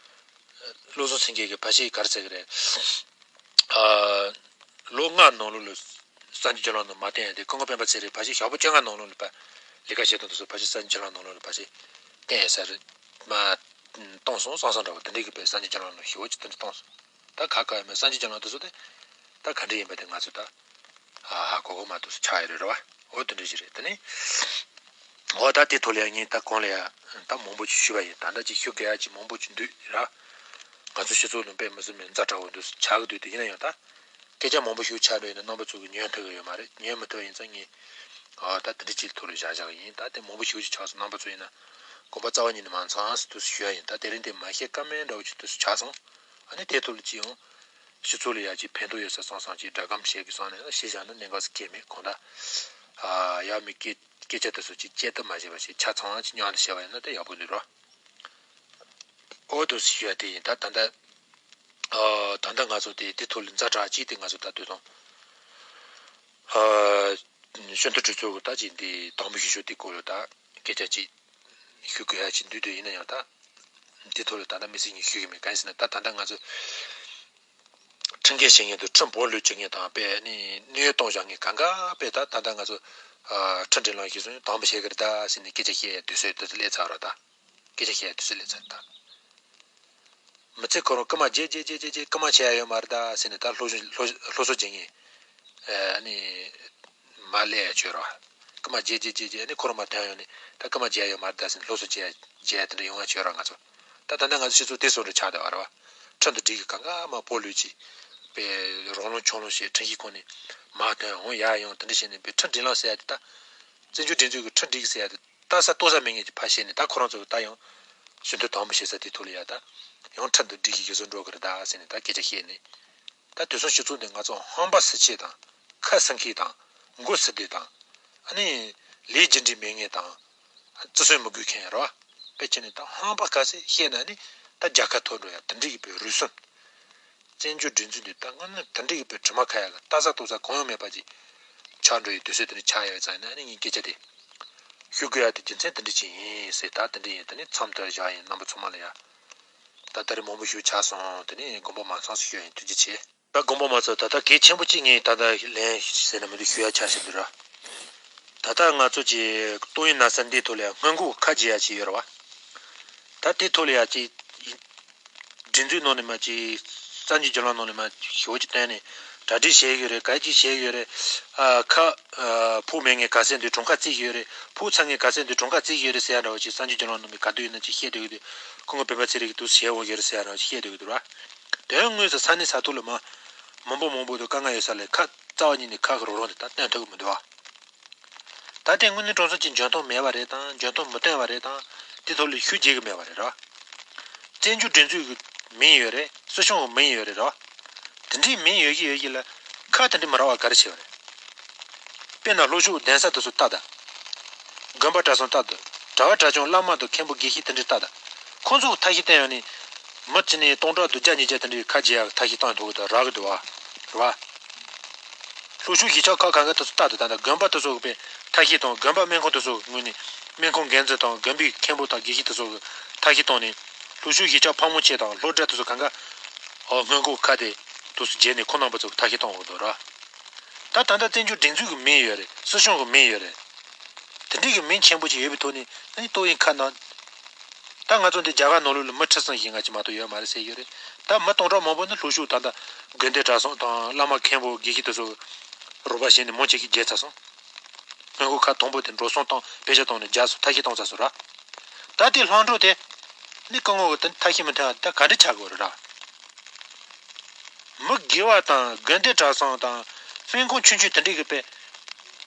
བློ་བཟང་སེང་གེ་གི་ཕ་ཤི་ག་རེ་ཟེར་གི་རེད། ཨ། ལོ་ལྔ་ནང་ལོགས་ལ་གསར་འགྱུར་བརྒྱུད་ལམ་ནང་མ་བསྟན་ཡ་དེ་སྐུ་ངོ་སྤེན་པ་ཚེ་རིང་ཕ་ཤི་ཞག་པོ་བཅོ་ལྔ་ནང་ལོགས་ལ་པ། ལས་ཀ་བྱེད་སྟངས་དེ་ཚོ་ཕ་ཤི་གསར་འགྱུར་བརྒྱུད་ལམ་ནང་ལོགས་ལ་ཕ་ཤི་བསྟན་ཡ་ས་རེད། མ། གཏོང་སོང་བསམ་བསམ་འདྲ་བོ་དེ་འདྲའི་གི་དཔེ་གསར་འགྱུར་བརྒྱུད་ལམ་ནང་ཞེ་པོ་ཅིག་དེ་འདྲ་གཏོང་སོང་། ད་ཁ་ཁ་ཡ་མེད་གསར་འགྱུར་བརྒྱུད་ལམ་དེ་ཚོ་དེ། ད་ག་འདྲ་ཡིན་པ་དེ་ང་ཚོ་ད། ཨ་ཧ་གོ་གོ་མ་ཐུབ་སུ་ཆགས་ཡོད་རེད་རེད་བ། འོ་དེ་འདྲ་ཞིག་རེད་དེ་ནི། འོ་ད་དེ་ཐོག་ལ་ཡ་ངས་ད་གོང་ལ་ཡ་ད་མང་པོ་ཅིག་ཞུས་པ་ཡིན། ད་ལྟ་ཅིག་ཞུ་དགོས་ཡ་ཅིག་མང་པོ་ཅིག་འདུག་ར། ང་ཚོ་སྤྱི་ཚོགས་ནང་དཔེ་མི་སྲིད་མི་ཛ་དྲག་པོ་འདུག་ཆགས་ཀྱི་འདུག་དེ་ཡིན་ན་ཡང་ད། སྐད་ཆ་མང་པོ་ཞིག་ཆགས་འགྲོ་ཡིན་ན་རྣམ་པ་ཚོ་གི་ཉན་ཐུབ་ཀྱི་ཡོད་མ་རེད། ཉན་མི་ཐུབ་པ་ཡིན་ཙང་ངས། ཨ་ད་དེ་འདྲ་ཅིག་ཐོག་ལ་བཞག་བཞག་གི་ཡིན། ད་དེ་མང་པོ་ཞིག་ཅིག་ཆགས་སོང་། རྣམ་པ་ཚོ་ཡིན་ན། དགོངས་པ་རྩ་བ་ཉིད་ནས་མ་ཚོམས་ཟེར་དུ་ཞུ་ཡ་ཡིན། ད་དེ་རིང་དེ་མ་བཤད་ཀ་མེད་འདྲ་བོ་ཅིག་དུ་ཆགས་སོང་། ཨ་ནི་དེ་ཐོག་ལ་ཅི་ཡོང་། སྤྱི་ཚོགས་ལ་ཡ་ཅིག་ཕན་ཐོགས་ཡོད་ས་སོང་སང་ཅིག་སྒྲ་སྒམ་བཤད་གི་སོང་ནས་ཞེས་བཞག་ན་གནད་འགག་སུ་སྐྱེལ་མེད་གོང་ད། ཨ་ཡ་མི་སྐད་སྐད་ཆ་དེ་ཚོ་ཅིག་བཅད་ཐབས་མ་བྱས་པ་ཞིག་ཆ་ཚང་ཅིག་མཉམ་དུ་བཤད་པ་ཡིན་ན་ད་ཡག་པོ་འདུག་རོ། ཨོ་དུ་ཞུ་ཡ་དེ་ཡིན། ད་ད་ལྟ་ཨ་ད་ལྟ་ང་ཚོ་དེ་དེ་ཐོག་ལ་ཛ་དྲག་ཅིག་དེ་ང་ཚོ་ད་དུས་དང་ཨ་ཤོན་ཐུ་གྲོས་ཚོགས་ཀྱི་ད་ཅིག་འདི་དང་པོ་ཞུ་ཞུ་དེ་སྐོར་ལ་ད་སྐད་ཆ་ཅིག་ཞུ་དགོས་ཡ་ཅིག་འདུག་དེ་ཡིན་ན་ཡང་ད་འདི་ཐོག་ལ་ད་ལྟ་མི་སྲིད་ཉིན་ཞུ་གི་མེད། གང་ཡིན་ཟེར་ན་ད་ད་ལྟ་ང་ཚོ་ ཁྲིམས་འགལ་བྱེད་མཁན་དང་ཁྲིམས་བོགས་གློད་བྱེད་མཁན་དང་དཔེ་ནི་གནོད་ཡོད་གཏོང་བཞག་མཁན་གང་ག་དཔེ་ད་ད་ལྟ་ང་ཚོ་ཁྲིམས་སྒྲིག་ལམ་གཞིར་བཟུང་དམ་པོ་བྱེད་ཀྱི་རེད་ད་ཟེར་ནས་སྐད་ཆ་བཤད་ཡ་དུས་ཚོད་དུས་ཚོད་སླེབས་ཚར་རོ་ད། སྐད་ཆ་བཤད་ཡ་དུས་ཚོད་སླེབས་ཚར་ད། མི་ཚེ་ཁོ་རང་རྐུ་མ་བྱེད་བྱེད་བྱེད་བྱེད་བྱེད་རྐུ་མ་བྱེད་ཡ་ཡོད་མ་རེད་ད་ཟེར་ནས་ད་སློབ་གསོ་སློབ་སློབ་གསོ་བྱེད་མཁན་ཨ་ནི་མ་སླེབས་ཡ་བྱོས་རོགས། རྐུ་མ་བྱེད་བྱེད་བྱེད་བྱེད་ཨ་ནི་ཁོ་རང་མར་ཐོན་ཡོང་ནས་ད་རྐུ་མ་བྱེད་ཡ་ཡོད་མ་རེད་ད་ཟེར་ནས་སློབ་གསོ་བྱེད་ཡ་བྱེད་ཡ་དེ་འདྲ་ཡོང་ཡ་བྱོས་རོགས། ང་ཚོ་ད་ད་ལྟ་ང་ཚོ་སྤྱི་ཚོགས་དེ་བཟོ་འདྲ་ཆགས་བསྡད་པ་རེད་བ། ཁྲིམས་དང་སྒྲིག་གི་གང་ག་མ་བོགས་གློད་ཅིག་པའི་རོགས་ལོང་ཆོག་ལོང་བྱས་ཁྲིམས་ཞིབ་ཁང་ནས་མར་ཐོན་འོང་ཡ་ཡོང་དེ་འདྲ་བྱས་ནས་པའི་ཁྲིམས་སྒྲིག་ལམ་ཟེར་ཡ་དེ་ད་བཙན་བྱོལ་སྒྲིག་འཛུགས་ཀྱི་ཁྲིམས་སྒྲིག་ཟེར་ཡ་དེ། ལྟ་ས་ལྟོ་ས་མེད་མཁན་གྱི་ཕར་བཤད་ནས་ད་ཁོ་རང་ཚོ་ད་ཡང་ཞུ་འདོད་དམ་པོ་བྱེད་ས་དེ་ཐུག་ལ་ཡ་ད་ཡང་ཁྲིམས་དང་སྒྲིག་གཞི་གཞིར་བཟུང་འགྲོ་གི་རེད་ད་ཟེར་ནས་ད་སྐད་ཆ་བཤད་ནས་ད་དུས་སང་སྤྱི་ཚོགས་འདི་ང་ཚོ་ཧམ་པ་སེལ་ཆེད་དང་ཁ་སེང་མཁན་དང་མགོ་སེར་བསྡད་དང་ཨ་ནི་ལས་རྒྱུ་འབྲས་མེད་མཁན་དང་བརྩི་སྲུང་མི་དགོས་མཁན་རེད་བ། དཔེ་བྱས་ནས་ད་ཧམ་པ་ག་ཚད་བཤད་ན་ནི་ད་རྒྱལ་ཁ་ཐོབ་འགྲོ་ཡ་དེ་འདྲ་གི་པའི་རུལ་སུངས། བཙན་བྱོལ་སྒྲིག་འཛུགས་འདི་ད་སྔོན་ནས་དེ་འདྲ་ཡོད་པའི་དྲི་མ་ཁ་ཡ་གི་ལྟ་ས་ལྟོ་ས་གང་ཡང་མེད་པ་ཅིག་ཆགས་འགྲོ་ཡི་དུས་ཚོད་དེ་འདྲ་ཆགས་ཡོད་ཙང་ན་ནི་ངའི་སྐད་ཆ་དེ་ཞུ་དགོས་ཡ་དེ་རྒྱུ་མཚན་དེ་འདྲ་ཅིག་ཡིན་ཟེར་ད་དེ་འདྲ་ཡིན་དེ་ནི་མཚམས་དེར་བཞག་ཡིན། རྣམ་པ་ཚང་མ་ལ་ཡ་ད་ད་རེས་མང་པོ་ཞུ་ཆགས་སོང་། དེ་ནི་དགོངས་པ་མ་ཚོམས་སུ་ཞུ་ཡིན། ཐུགས་རྗེ་ཆེ། ད་དགོངས་པ་མ་ཚོམས། ད་ལྟ་གལ་ཆེན་པོ་གཅིག་ངས་ད་ལྟ་ལན་ཟེར་ན་མི་འདུག་ཞུ་ཡ་ཆ་ཞིག་འདུག་ར། ད་ལྟ་ང་ཚོ་གི་ཏོག་དབྱིབས་ན་ཚ་འདིའི་ཐོག་ལ་ཡང་སྔོན་འགོག་ཁ་འབྱེད་ཡ་ཅིག་ཡོད་ར་བ། ད་དེའི་ཐོག་ལ་ཡ་ཅིག་སྒྲིག་འཛུགས་ནང་ནས་མ་ཅིག་གསར་འགྱུར་བརྒྱུད་ལམ་ནང་ནས་མ་ཞེ་པོ་ཅིག་བཏོན་ནས་གྲ་སྒྲིག་བྱེད་ཀྱི་ཡོད་རེད། ག་ཅིག་བྱེད་ཀྱི་ཡོད་རེད། ཨ་ཁ་ཨ་ཕོགས་མེད་མཁན་ག་ཚད་འདུག་གྲངས་ཀ་བརྩི་གི་ཡོད་རེད། ཕོགས་ཚང་མཁན་ག་ཚད་འདུག་གྲངས་ཀ་བརྩི་གི་ཡོད་རེད་ཟེར་ཡ་འདྲ་བོ་ཅིག་གསར་འགྱུར་བརྒྱུད་ལམ་ནང་ནས་ག་དུས་ཡིན་ན་ཅིག་བཤད་སྡོད་ཀྱི་འདུག་སྐུ་ངོ་སྤེན་པ་ཚེ་རིང་གིས་འདུག་བྱེད་འོང་གི་རེད་ཟེར་ཡ་འདྲ་བོ་ཅིག་བཤད་སྡོད་ཀྱི་འདུག་ར། དོན་དངོས་སུ་ས་གནས་ས་ཐོག་ལ་མ་མང་པོ་མང་པོ་འདུག་དཀའ་ངལ་ཡོད་ས་ལ་ཁ་རྩ་བ་ཉིད་ནས་ཁ་གི་རོགས་རོགས་དེ་ད་བཏོན་ཐུབ་ཀྱི་མི་འདུག་ཨ། ད་ལྟའི་དངོས་གནས་དྲང་གནས་ཀྱི་འཇོན་ཐང་མེད་པ་རེད་དང་འཇོན་ཐང་མི་ལྡན་པ་རེད་དང་དེ་ཐོག་ལ་ཤུགས་རྒྱག་གི་མེད་པ་རེད་ར། བཙན་བྱོལ་སྒྲིག་འཛུགས་ཀྱི་མིང་ཡོད་རེད། སྲིད་སྐྱོང་གི་མིང་ཡོད་རེད་ར། དེ་འདྲའི་མིང་ཡོད་ཀྱི་ཡོད་ཀྱི་ལ་ཁ་དེ་འདྲའི་མི་རག་པ་ག་རེ་བྱེད་པ་རེད། དཔེར་ན་ལྷོ་ཕྱོགས་གདན་ས་དེ་ཚོ་ལྟ་དང་། དགོན་པ་གྲྭ་ཚང་ལྟ་དང་། གྲྭ་བ་གྲྭ་ཆུང་བླ་མ་དང་མཁན་པོ་དགེ་བཤེས་དེ་འདྲའི་ལྟ་དང་། ཁོང་ཚོ་གི་ཐབས་ཤེས་བསྟན་ཡོང་ནས། མི་གཅིག་ནས་སྟོང་ཕྲག་དུ་བརྒྱ་ཉིས་བརྒྱ་དེ་འདྲའི་ཁ་འབྱེད་ཡག་ཐབས་ཤེས་བཏང་ཐུབ་ཀྱི་འདུག་རག་གི་འདུག་བ། རེད་བ། ལྷོ་ཕྱོགས་གཞིས་ཆགས་ཁག་གང་ག་དེ་ཚོ་ལྟ་དུ་ད་ལྟ་དགོན་པ་དེ་ཚོ་གི་ཐབས་ཤེས་དང་དགོན་པ་སྨན་ཁང་དེ་ཚོ་གི་ངོས་ནས་སྨན་ཁང་འགན་འཛིན་དང་དགོན་པའི་མཁན་པོ་དང་དགེ་བཤེས་དེ་ཚོ་གི་ཐབས་ཤེས་བཏང་ནས་ལྷོ་ཕྱོགས་གཞིས་ཆགས་ཕག་མོ་ཆེ་དང་ལྷོ་བྲག་དེ་ཚོ་གང་ག་ཨོ་སྔོན་འགོག་ཁ་དེ་དུ་སུ་བརྗེས་ནས་ཁོང་རྣམ་པ་ཚོ་གི་ཐབས་ཤེས་བཏང་འོང་འདུག་ར། ད་ད་ལྟ་བཙན་བྱོལ་སྒྲིག་འཛུགས་ཀྱི་མིང་ཡོད་རེད། སྲིད་སྐྱོང་གི་མིང་ཡོད་རེད། དེ་འདྲའི་གི་མིང་ཆེན་པོ་ཅིག་ཡོད་པའི་ཐོག་ནས་ཨ་ནི་ཏོག་དབྱིབས་ཁ་ན། ད་ང་ཚོ་འདི་རྒྱ་གར་ནང་ལོགས་ལ་མི་ཁྲི་སྟོང་ཞིག་ང་ཅི་མ་གཏོགས་ཡོད་མ་རེད་ཟེར་གྱི་རེད། ད་མི་སྟོང་ཕྲག་མང་པོ་ནི་ལྷོ་ཕྱོགས་ད་ལྟ་དགོན་སྡེ་གྲྭ་ཚང་དང་བླ་མ་མཁན་པོ་དགེ་བཤེས་དེ་ཚོ་རོགས་པ་བྱས་ནས་མང་ཆེ་གི་བརྗེད་ཚར་སོང་། སྔོན་འགོག་ཁ་དང་པོ་དེ་འགྲོ་སོང་བཏང་བེད་སྤྱོད་བཏང་ནས་བརྒྱབ་སོང་། ཐབས་ཤེས་བཏང་ཚར་སོང་ར། ད་དེ་ལྷག་འཕྲོ་དེ་ནི་སྐུ་ངོ་གི་ད་ཐབས་ཤེས་མི་འཐེན་པ་ད་ག་འདྲ་ཆགས་དགོས་རེད་ར། མི་དགེ་བ་དང་དགོན་སྡེ་གྲྭ་ཚང་དང་སྨན་ཁང་ཆུང་ཆུང་དེ་འདྲའི་གི་དཔེ།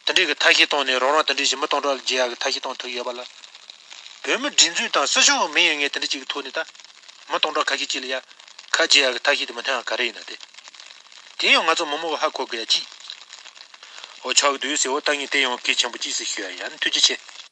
དེ་འདྲའི་གི་ཐབས་ཤེས་བཏང་ནས་རང་རང་དེ་འདྲའི་ཞིག་མི་སྟོང་ཕྲག་ལ་བརྗེ་ཡག་གི་ཐབས་ཤེས་བཏང་ཐུབ་ཡོད་པ་ལ། བོད་མི་སྒྲིག་འཛུགས་དང་སྲིད་སྐྱོང་གི་མིང་ཡོད་མཁན་དེ་འདྲ་ཅིག་གི་ཐོག་ནས་ད། མི་སྟོང་ཕྲག་ཁ་ཤས་ཅིག་ལ་ཡ། ཁ་འབྱེད་ཡག་གི་ཐབས་ཤེས་དེ་མི་འཐེན་ཡག་ག་རེ་ཡིན་ན་དེ། དེ་ཡང་ང་ཚོ་མི་མང་གི་ཧ་གོ་དགོས་ཡ་ཅིག་འོ་ཆགས་ཀྱི་འདུག་ཟེར། འོ་ད་ངས་དེ་ཡང་གལ་ཆེན་པོ་ཅིག་ཟེར་ཞུ་ཡ་ཡིན། ཐུགས་རྗེ་ཆེ།